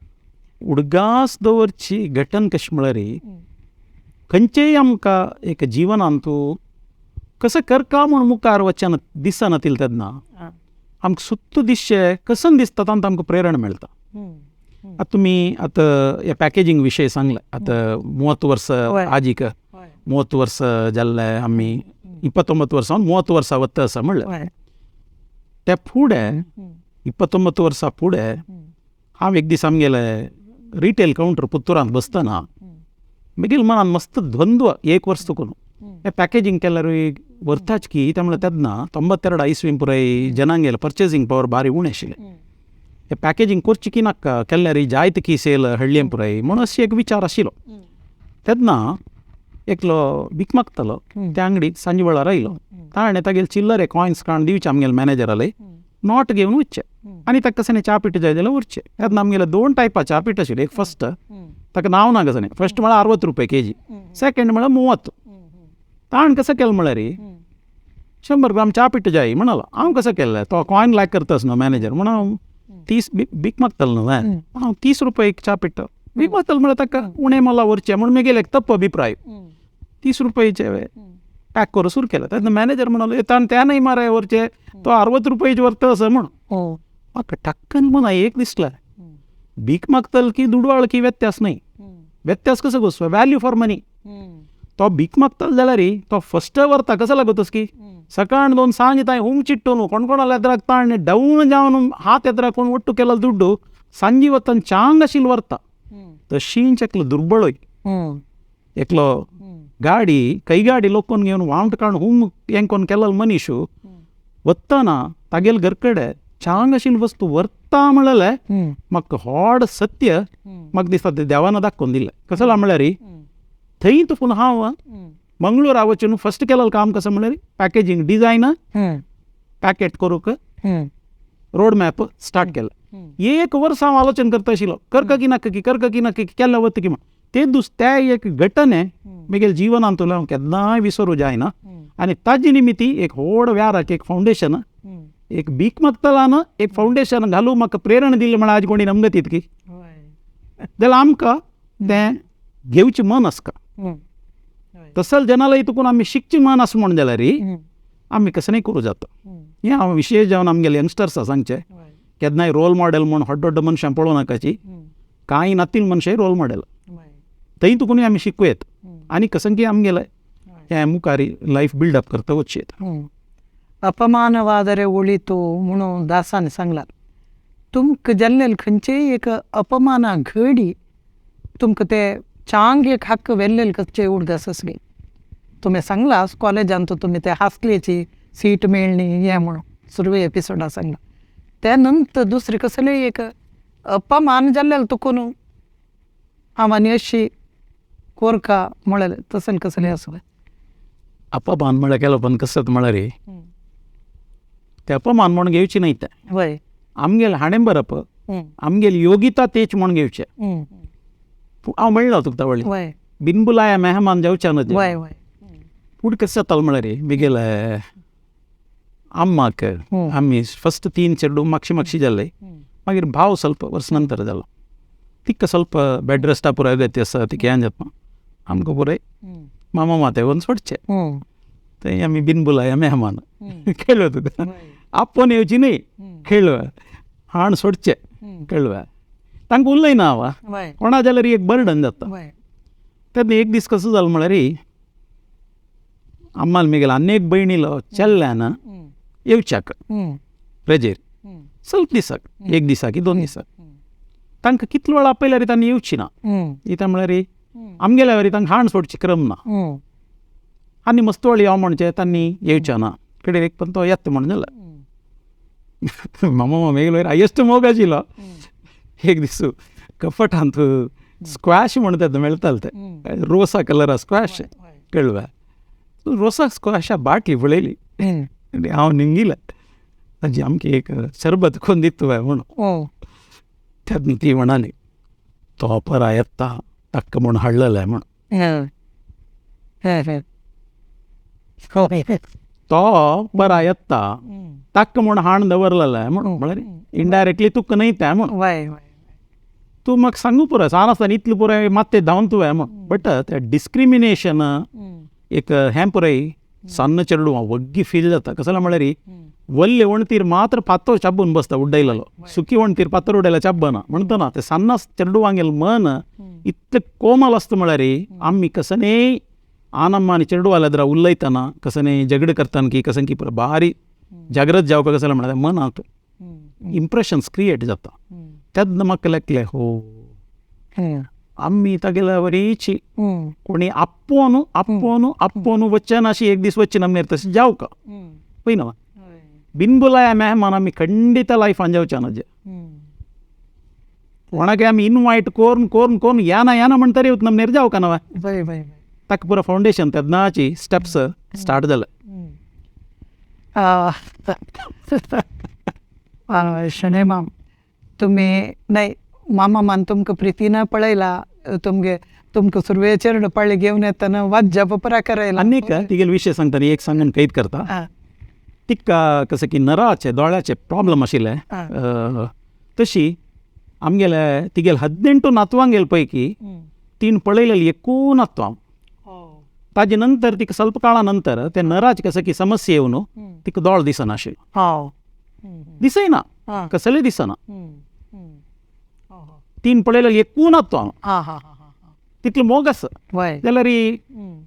उडगास दवरची घटन कशें म्हळ्यार खंयचेय आमकां एक जिवनांत तूं कसं करका म्हूण मुखार वचना दिसना तितलें तेन्ना आमकां सुत्त दिसचें कसन दिसता तांकां आमकां प्रेरणा मेळटा. आतां तुमी आतां हे पॅकेजींग विशय सांगलें, आतां 30 वर्स आजीक 30 वर्स जाल्ले आमी 29 वर्सां 30 वर्सां वता आसा म्हणलें. त्या फुडें 29 वर्सां फुडें हांव एक दीस आमगेले रिटेल कावंटर पुत्तुरांत बसतना मागीर मनान मस्त द्वंद्व एक वर्स तुकून हे पॅकेजींग केल्यार व्हरताच की ते म्हणल्यार तेन्ना 92 इसवी पुराय जनांगेले पर्चेसींग पावर भारी उणें आशिल्लें. हे पॅकेजींग करची की नाका केल्यार जायत की सेल हळ्ळी पुराय म्हणून अशी एक विचार आशिल्लो. तेन्ना एकलो भीक मागतालो त्या अंगडीत सांजे वेळार आयलो, ताणें तागेले चिल्लर कॉयन्स काडून दिवचे आमगेले मॅनेजराले not घेवन वचचे आनी ताका कशें च्या पीठ जाय जाल्यार व्हरचें. तेन्ना आमगेले 2 टायपा च्या पीठ आशिल्लें, एक फस्ट ताका नांव ना कसं फस्ट म्हळ्यार 60 रुपये केजी, सेकंड म्हळ्यार 30. ताणें कसं केलें म्हळ्यार 100 ग्राम च्या पीठ जाय म्हणालो. हांव कसं केलें तो कॉयन लायक करतास न्हू मॅनेजर म्हणून हांव 30 भीक मागतालो न्हू हांव 30 रुपये एक च्या पीठ भीक मागतालो म्हळ्यार ताका उणें मोला व्हरचें म्हूण मागीर एक तप्प अभिप्राय 30 रुपयाचे पॅक करून सुरू केलें. तेन्ना मॅनेजर म्हणालो ताणें त्या न्हय मारे व्हरचें तो 60 रुपयाचे व्हरता असो म्हूण. म्हाका टक्कन मना एक दिसलें भीक मागतल की दुडवाळ की व्यत्यास न्हय, व्यत्यास कसो कसो व्हॅल्यू फॉर मनी. तो भीक मागतलो जाल्यार तो फस्ट व्हरता कसो लागतस की सकाळ 2 सांज तांय हुम चिट्टून कोण कोणाला एदराक ताणें डावन जावन हात एदराक कोण ಒಟ್ಟು केलो दुड्डू सांजी वतन चांग आशिल्लो व्हरता. तशींच एकलो दुर्बळय एकलो गाडी कैगाडी लोकोन घेवन वावट काडून हुम हें केलो मनीस वतना तागेले घरकडे चांग आशिल्ली वस्तू व्हरता म्हणलें म्हाका व्हड सत्य म्हाका दिसता तें देवान दाखोवन दिलें. कसो म्हळ्यार थंय तुकून हांव मंगळूरा वचून फस्ट केलें काम कसं म्हळ्यार पॅकेजींग डिजायन पॅकेट करूंक रोड मॅप स्टार्ट केलें. एक वर्स हांव आलोचन करता आशिल्लो करका की नाका की करका की नाका की केल्लें वता की म्हण ते त्या एक घटने म्हगेल्या जिवनांतलो हांव केन्नाय विसरूं जायना. आनी ताजे निमित्ती एक व्हड व्याराक एक फावंडेशन एक भीक मागतलान एक फावंडेशन घालूं म्हाका प्रेरणा दिली म्हळ्यार आज कोणी नमगत इतकी जाल्यार आमकां तें घेवचें मन आसता. तसल जनालय तुकून आमी शिकचें मन आसा म्हूण जाल्यार आमी कसं न्हय करूं जाता. हें हांव विशेश जावन आमगेले यंगस्टर्सां सांगचें केन्नाय रोल मॉडेल म्हूण व्हड व्हड मनशां पळोवं नाकाची, कांय नातील मनशां रोल मॉडेल थंय तुकूनय आमी शिकूं येता आनी कसं की आमगेलें हें मुखार लायफ बिल्डअप करता वचचें येता. अपमानवाದರೆ उಳಿತು म्हणून दासान सांगला तुमकां जाल्लें खंयचेय एक अपमाना घडी तुमकां ते चांग एक हक्क व्हेल्लेले कसचे उडगास आसली. तुमी सांगला कॉलेजांत तुमी ते हासलेची सीट मेळ्ळी हें म्हणून सुरवे एपिसोडा सांगला. त्या नंतर दुसरें कसलेय एक अपमान जाल्लें तुकून हांव आनी अशी कोरका म्हळ्यार तसलें कसलें आसलें. अपमान म्हळ्यार केलो पण कसं म्हळ्यार ते अपमान म्हूण घेवचे न्हय ते वय आमगेलें हाणें बरप आमगेली योगिता तेच म्हूण घेवचें. हांव म्हणलो तुका तवळी बिनबुलाया मेहमान जावचें न्हय. वय वय. पूण कशें जातालें म्हळ्यार म्हगेले अम्माक आमी फस्ट 3 चेडूं मागशी मागशी जाले, मागीर भाव ಸ್ವಲ್ಪ वर्स नंतर जालो, तिका ಸ್ವಲ್ಪ बेड रेस्टा पुराय गती आसा तिका हें जाता आमकां पुराय मामा माते वचून सोडचें. थंय आमी बिनबुलाया मेहमान खेळ्ळो तुका आपोवन येवची न्हय खेळ्ळो हाण सोडचें कळ्ळें तांकां उलयना हांव कोणा जाल्यार एक बर्डन जाता. तेन्ना एक दीस कसो जालो म्हळ्यार अम्माल म्हगेले आनी एक भयणीलो चेल्ल्यान येवच्याक रजेर ಸ್ವಲ್ಪ दिसाक एक दिसाक 2 दिसाक तांकां कितलो वेळ आपयल्यार तांणी येवची ना. कित्याक म्हळ्यार आमगेल्या वरी तांकां हाण सोडची क्रम ना आनी मस्त वेळ यो म्हणचें तांणी येवचें ना कडेन एक पण तो येता म्हण जालें. मामा मेगेलो वयर हायेस्ट मोग आशिल्लो. एक दीस कपटांत स्क्वॅश म्हणटा ते मेळटाले ते रोसा कलरा स्क्वॅश कळ्ळें. रोसा स्क्वॅशा बाटली पळयली आनी हांव निंगिलें ताजी आमकी एक सरबत कोन्न दिता तुवें म्हणून. तेन्ना ती म्हणाली तो परा येता ताका म्हूण हाडलेलें म्हूण. तो परा येता ताका म्हूण हाण दवरलेलें म्हूण, म्हळ्यार इनडायरेक्टली तुका न्हय तें म्हूण. तूं म्हाका सांगू पुरो सान आसतना इतलें पुराय मात्तें धांवन तुवें म्हूण. बट तें डिस्क्रिमिनेशन एक हें पुराय सान्न चेडूं वग्गी फील जाता. कसलें म्हळ्यार वल्ले वणटीर मात्र फातर चाबून बसता उड्डयलेलो, सुकी वणटीर फातर उडयल्यार चाबना म्हणटना ते सान्न चेडवांगेलें मन इतलें कोमल आसता म्हळ्यार आमी कसनेय आनम्मा आनी चेडवाल्या एदरा उलयतना कसनेय झगडें करतना की कसन की भारी जागृत जावपा कसलें म्हळ्यार मनांत इम्प्रेशन्स क्रिएट जाता. तेन्ना म्हाका लागलें हो आमी तागेल्या वरीची कोणी आपोवन आपोवन आपोवन वचना अशी एक दीस वचना आमी तशें जावका पळय ना. बिनबुलाया मेहमान आमी खंडीत लायफान जावचे ना, जे कोणाक आमी इनवायट करून करून करून याना याना म्हणटरी आमी जावका ना. ताका पुरो फावंडेशन तेन्नाची स्टेप्स स्टार्ट जाले. शणै माम तुमी न्हय मामा मान तुमकां प्रितीन पळयला, तुमगे तुमकां सुरवेचेर पळय घेवन येतना वाज्या पपरा करयला. आनी एक तिगेले विशय सांगता, एक सांगून कैद करता. तिका कसं की नराचे दोळ्याचे प्रॉब्लम आशिल्ले तशी आमगेले तिगेले 18 नातवांगेले पैकी तीन पळयलेली एकू नातवां. ताजे नंतर तिका ಸ್ವಲ್ಪ काळा नंतर ते नराचे कसं की समस्या येवन तिका दोळ दिसना आशिल्लो, दिसना कसले दिसना. तीन पळयलेली एकू नातवां, तितलो मोग आसा जाल्यार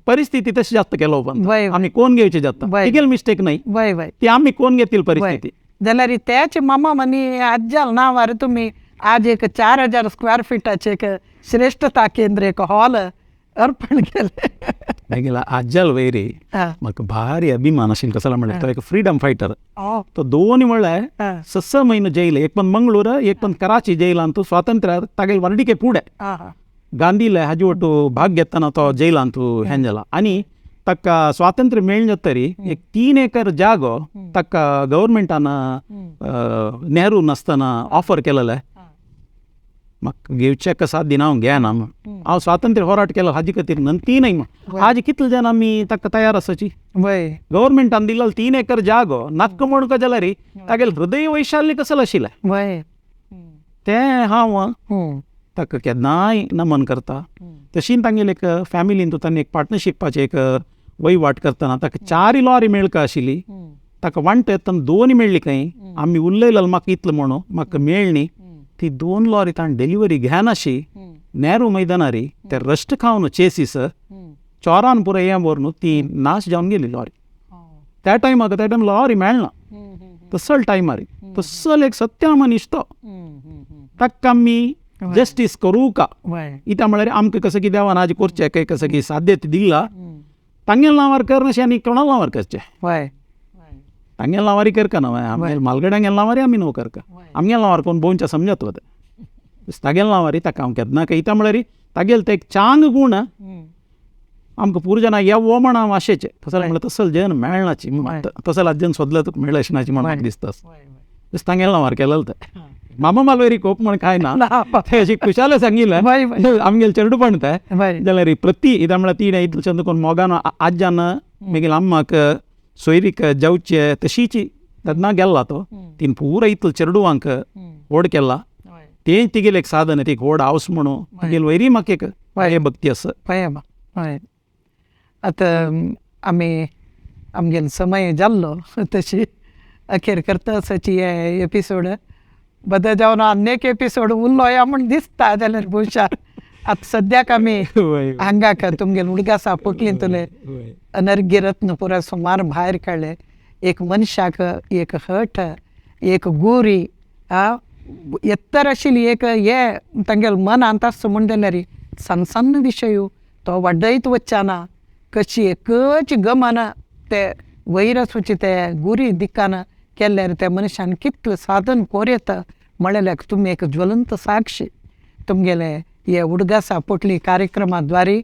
परिस्थिती तशी जास्त केलो पण आमी कोण घेवचे जाता तिगेली मिस्टेक न्हय, ती आमी कोण घेतील परिस्थिती. जाल्यार त्याच मामा मनी आज्जाल नांवार तुमी आज एक 4000 स्क्वेअर फिटाचे एक श्रेष्ठता केंद्र एक हॉल अर्पण केलें. मागीर आज्जाल वयरी म्हाका भारी अभिमान आशिल्लो. कसलो म्हणल्यार तो एक फ्रिडम फायटर. तो दोन म्हळ्यार 6 म्हयनो जैल, एक पण मंगळूर एक पण कराची जैलांत स्वातंत्र्य तागेले वर्डिके पुढे गांधीले हाजे वटू भाग घेतना तो जैलांत हें जाला. आनी ताका स्वातंत्र्य मेळ्ळें जातरी एक 3 एकर जागो ताका गव्हर्मेंटान नेहरू नासतना ऑफर केलेलें. म्हाका घेवचें साथ दिना हांव घेना, हांव स्वातंत्र्य होराट केलो हाजे खातीर ती न्हय. आज कितले जाण आमी ताका तयार आसाची. गव्हर्मेंटान दिल्लो 3 एकर जागो नाक्क म्हणका जाल्यार तागेलें हृदय वैशाल्य कसलें आशिल्लें तें हांव ताका केन्नाय नमन करता. तशीन तांगेले एक फॅमिलीन तांणी एक पार्टनरशिपाचें एक वहिवाट करतना ताका 4 लॉरी मेळका आशिल्ली, ताका वांट येतना 2 मेळ्ळी खंय. आमी उलयलेलो म्हाका इतलें म्हणून म्हाका मेळ्ळी ती 2 लॉरी ताणें डिलिव्हरी घेनाशी नेहरू मैदानारी ते रस्ट खावन चेसीस चोरान पुरो हें व्हरून ती नाश जावन गेली लॉरी. त्या टायमाक त्या टायम लॉरी मेळना तसल टायमार तसल एक सत्या मनीस तो ताका आमी जस्टीस करूं का इत्या म्हळ्यार आमकां कसं की देवान आज करचें काय कसं की साध्यत दिला तांगेले नांवार करनाशें आनी कोणा नांवार करचें. तांगेले नांवारी करका ना, आमगेले मालगड्यांगेले नांवारी आमी न्हू करका, आमगेले नांवार कोण भोंवच्या समजत वता. तागेले नांवारी ताका हांव केन्ना कयता म्हळ्यार तागेले ते एक चांग गूण आमकां पुर्जना येवो म्हण हांव आशेचें. तसो म्हळ्यार तसल जन मेळनाची, तसल आजन सोदलें तुका मेळ्ळें अशें नाची म्हण दिसता. तांगेले नांवार केलेलें तें मामा मालवेरी कोप म्हण कांय ना, तें अशी खुशाले सांगिल्लें आमगेले चेडूपण तें जाल्यार प्रति कित्याक म्हळ्यार तिणें इतलें चंद कोन्न मोगान आज्यान मागीर अम्माक सोयरीक जावचे तशीच तेन्ना गेल्ला तो तिन पुरो इतलो चेडवांक व्हड केला. तें तिगेलें एक साधन, ती व्हड हावस म्हणून तिगेले वयरी म्हाका एक हे भक्ती आसा. हय, आतां आमी आमगेलो समय जाल्लो तशी अखेर करता आसाची हे एपिसोड बदल जावन आनी एक एपिसोड उरलो या म्हूण दिसता जाल्यार भोवशा आतां सद्याक आमी हांगाक तुमगेले उडगासा पोटलींतले अनर्घ्य रत्न पुरा सुमार भायर काडले. एक मनशाक एक हट एक गोरी एत्तर आशिल्ली एक हे तांगेले मनांत आसता म्हूण जाल्यार सन्न सन्न विशय तो वाडयत वचना कशी एकच गमन ते वयर वचूची ते गुरी दिकान केल्यार त्या मनशान कितलें साधन कोर येता म्हळ्यार तुमी एक ज्वलंत साक्षी. तुमगेले हे उडगासा पोटली कार्यक्रमा द्वारे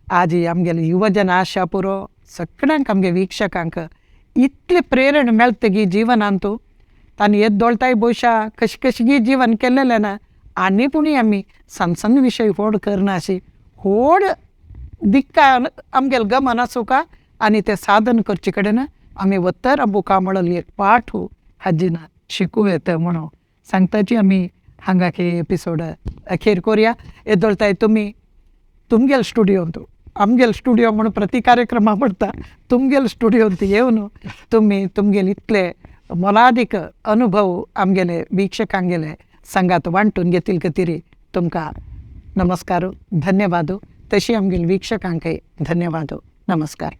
आज आमगेले युवजन आशा पुरो सगळ्यांक आमगे वीक्षकांक इतली प्रेरणा मेळटगी जिवनांतू तांणी येद्दोळताय भोवशा कशी कशी जीवन केलेलें ना आनी पुणी आमी सान सान विशय व्हड करना अशी व्हड दिक्का आमगेले गमन आसूका आनी तें साधन करचे कडेन आमी वत्तर बुका म्हणून एक पाठ हाजीन शिकूं येता म्हणून सांगताची आमी हांगा हे एपिसोड अखेर करुया. येदोळताय तुमी तुमगेल स्टुडियोंत आमगेल स्टुडियो म्हणून प्रति कार्यक्रमा पडटा तुमगेल स्टुडियोंत येवन तुमी तुमगेल इतले मोलादीक अनुभव आमगेले वीक्षकांगेले संगात वांटून घेतील खातीर तुमकां नमस्कार, धन्यवाद. तशी आमगेले वीक्षकांकय धन्यवाद, नमस्कार.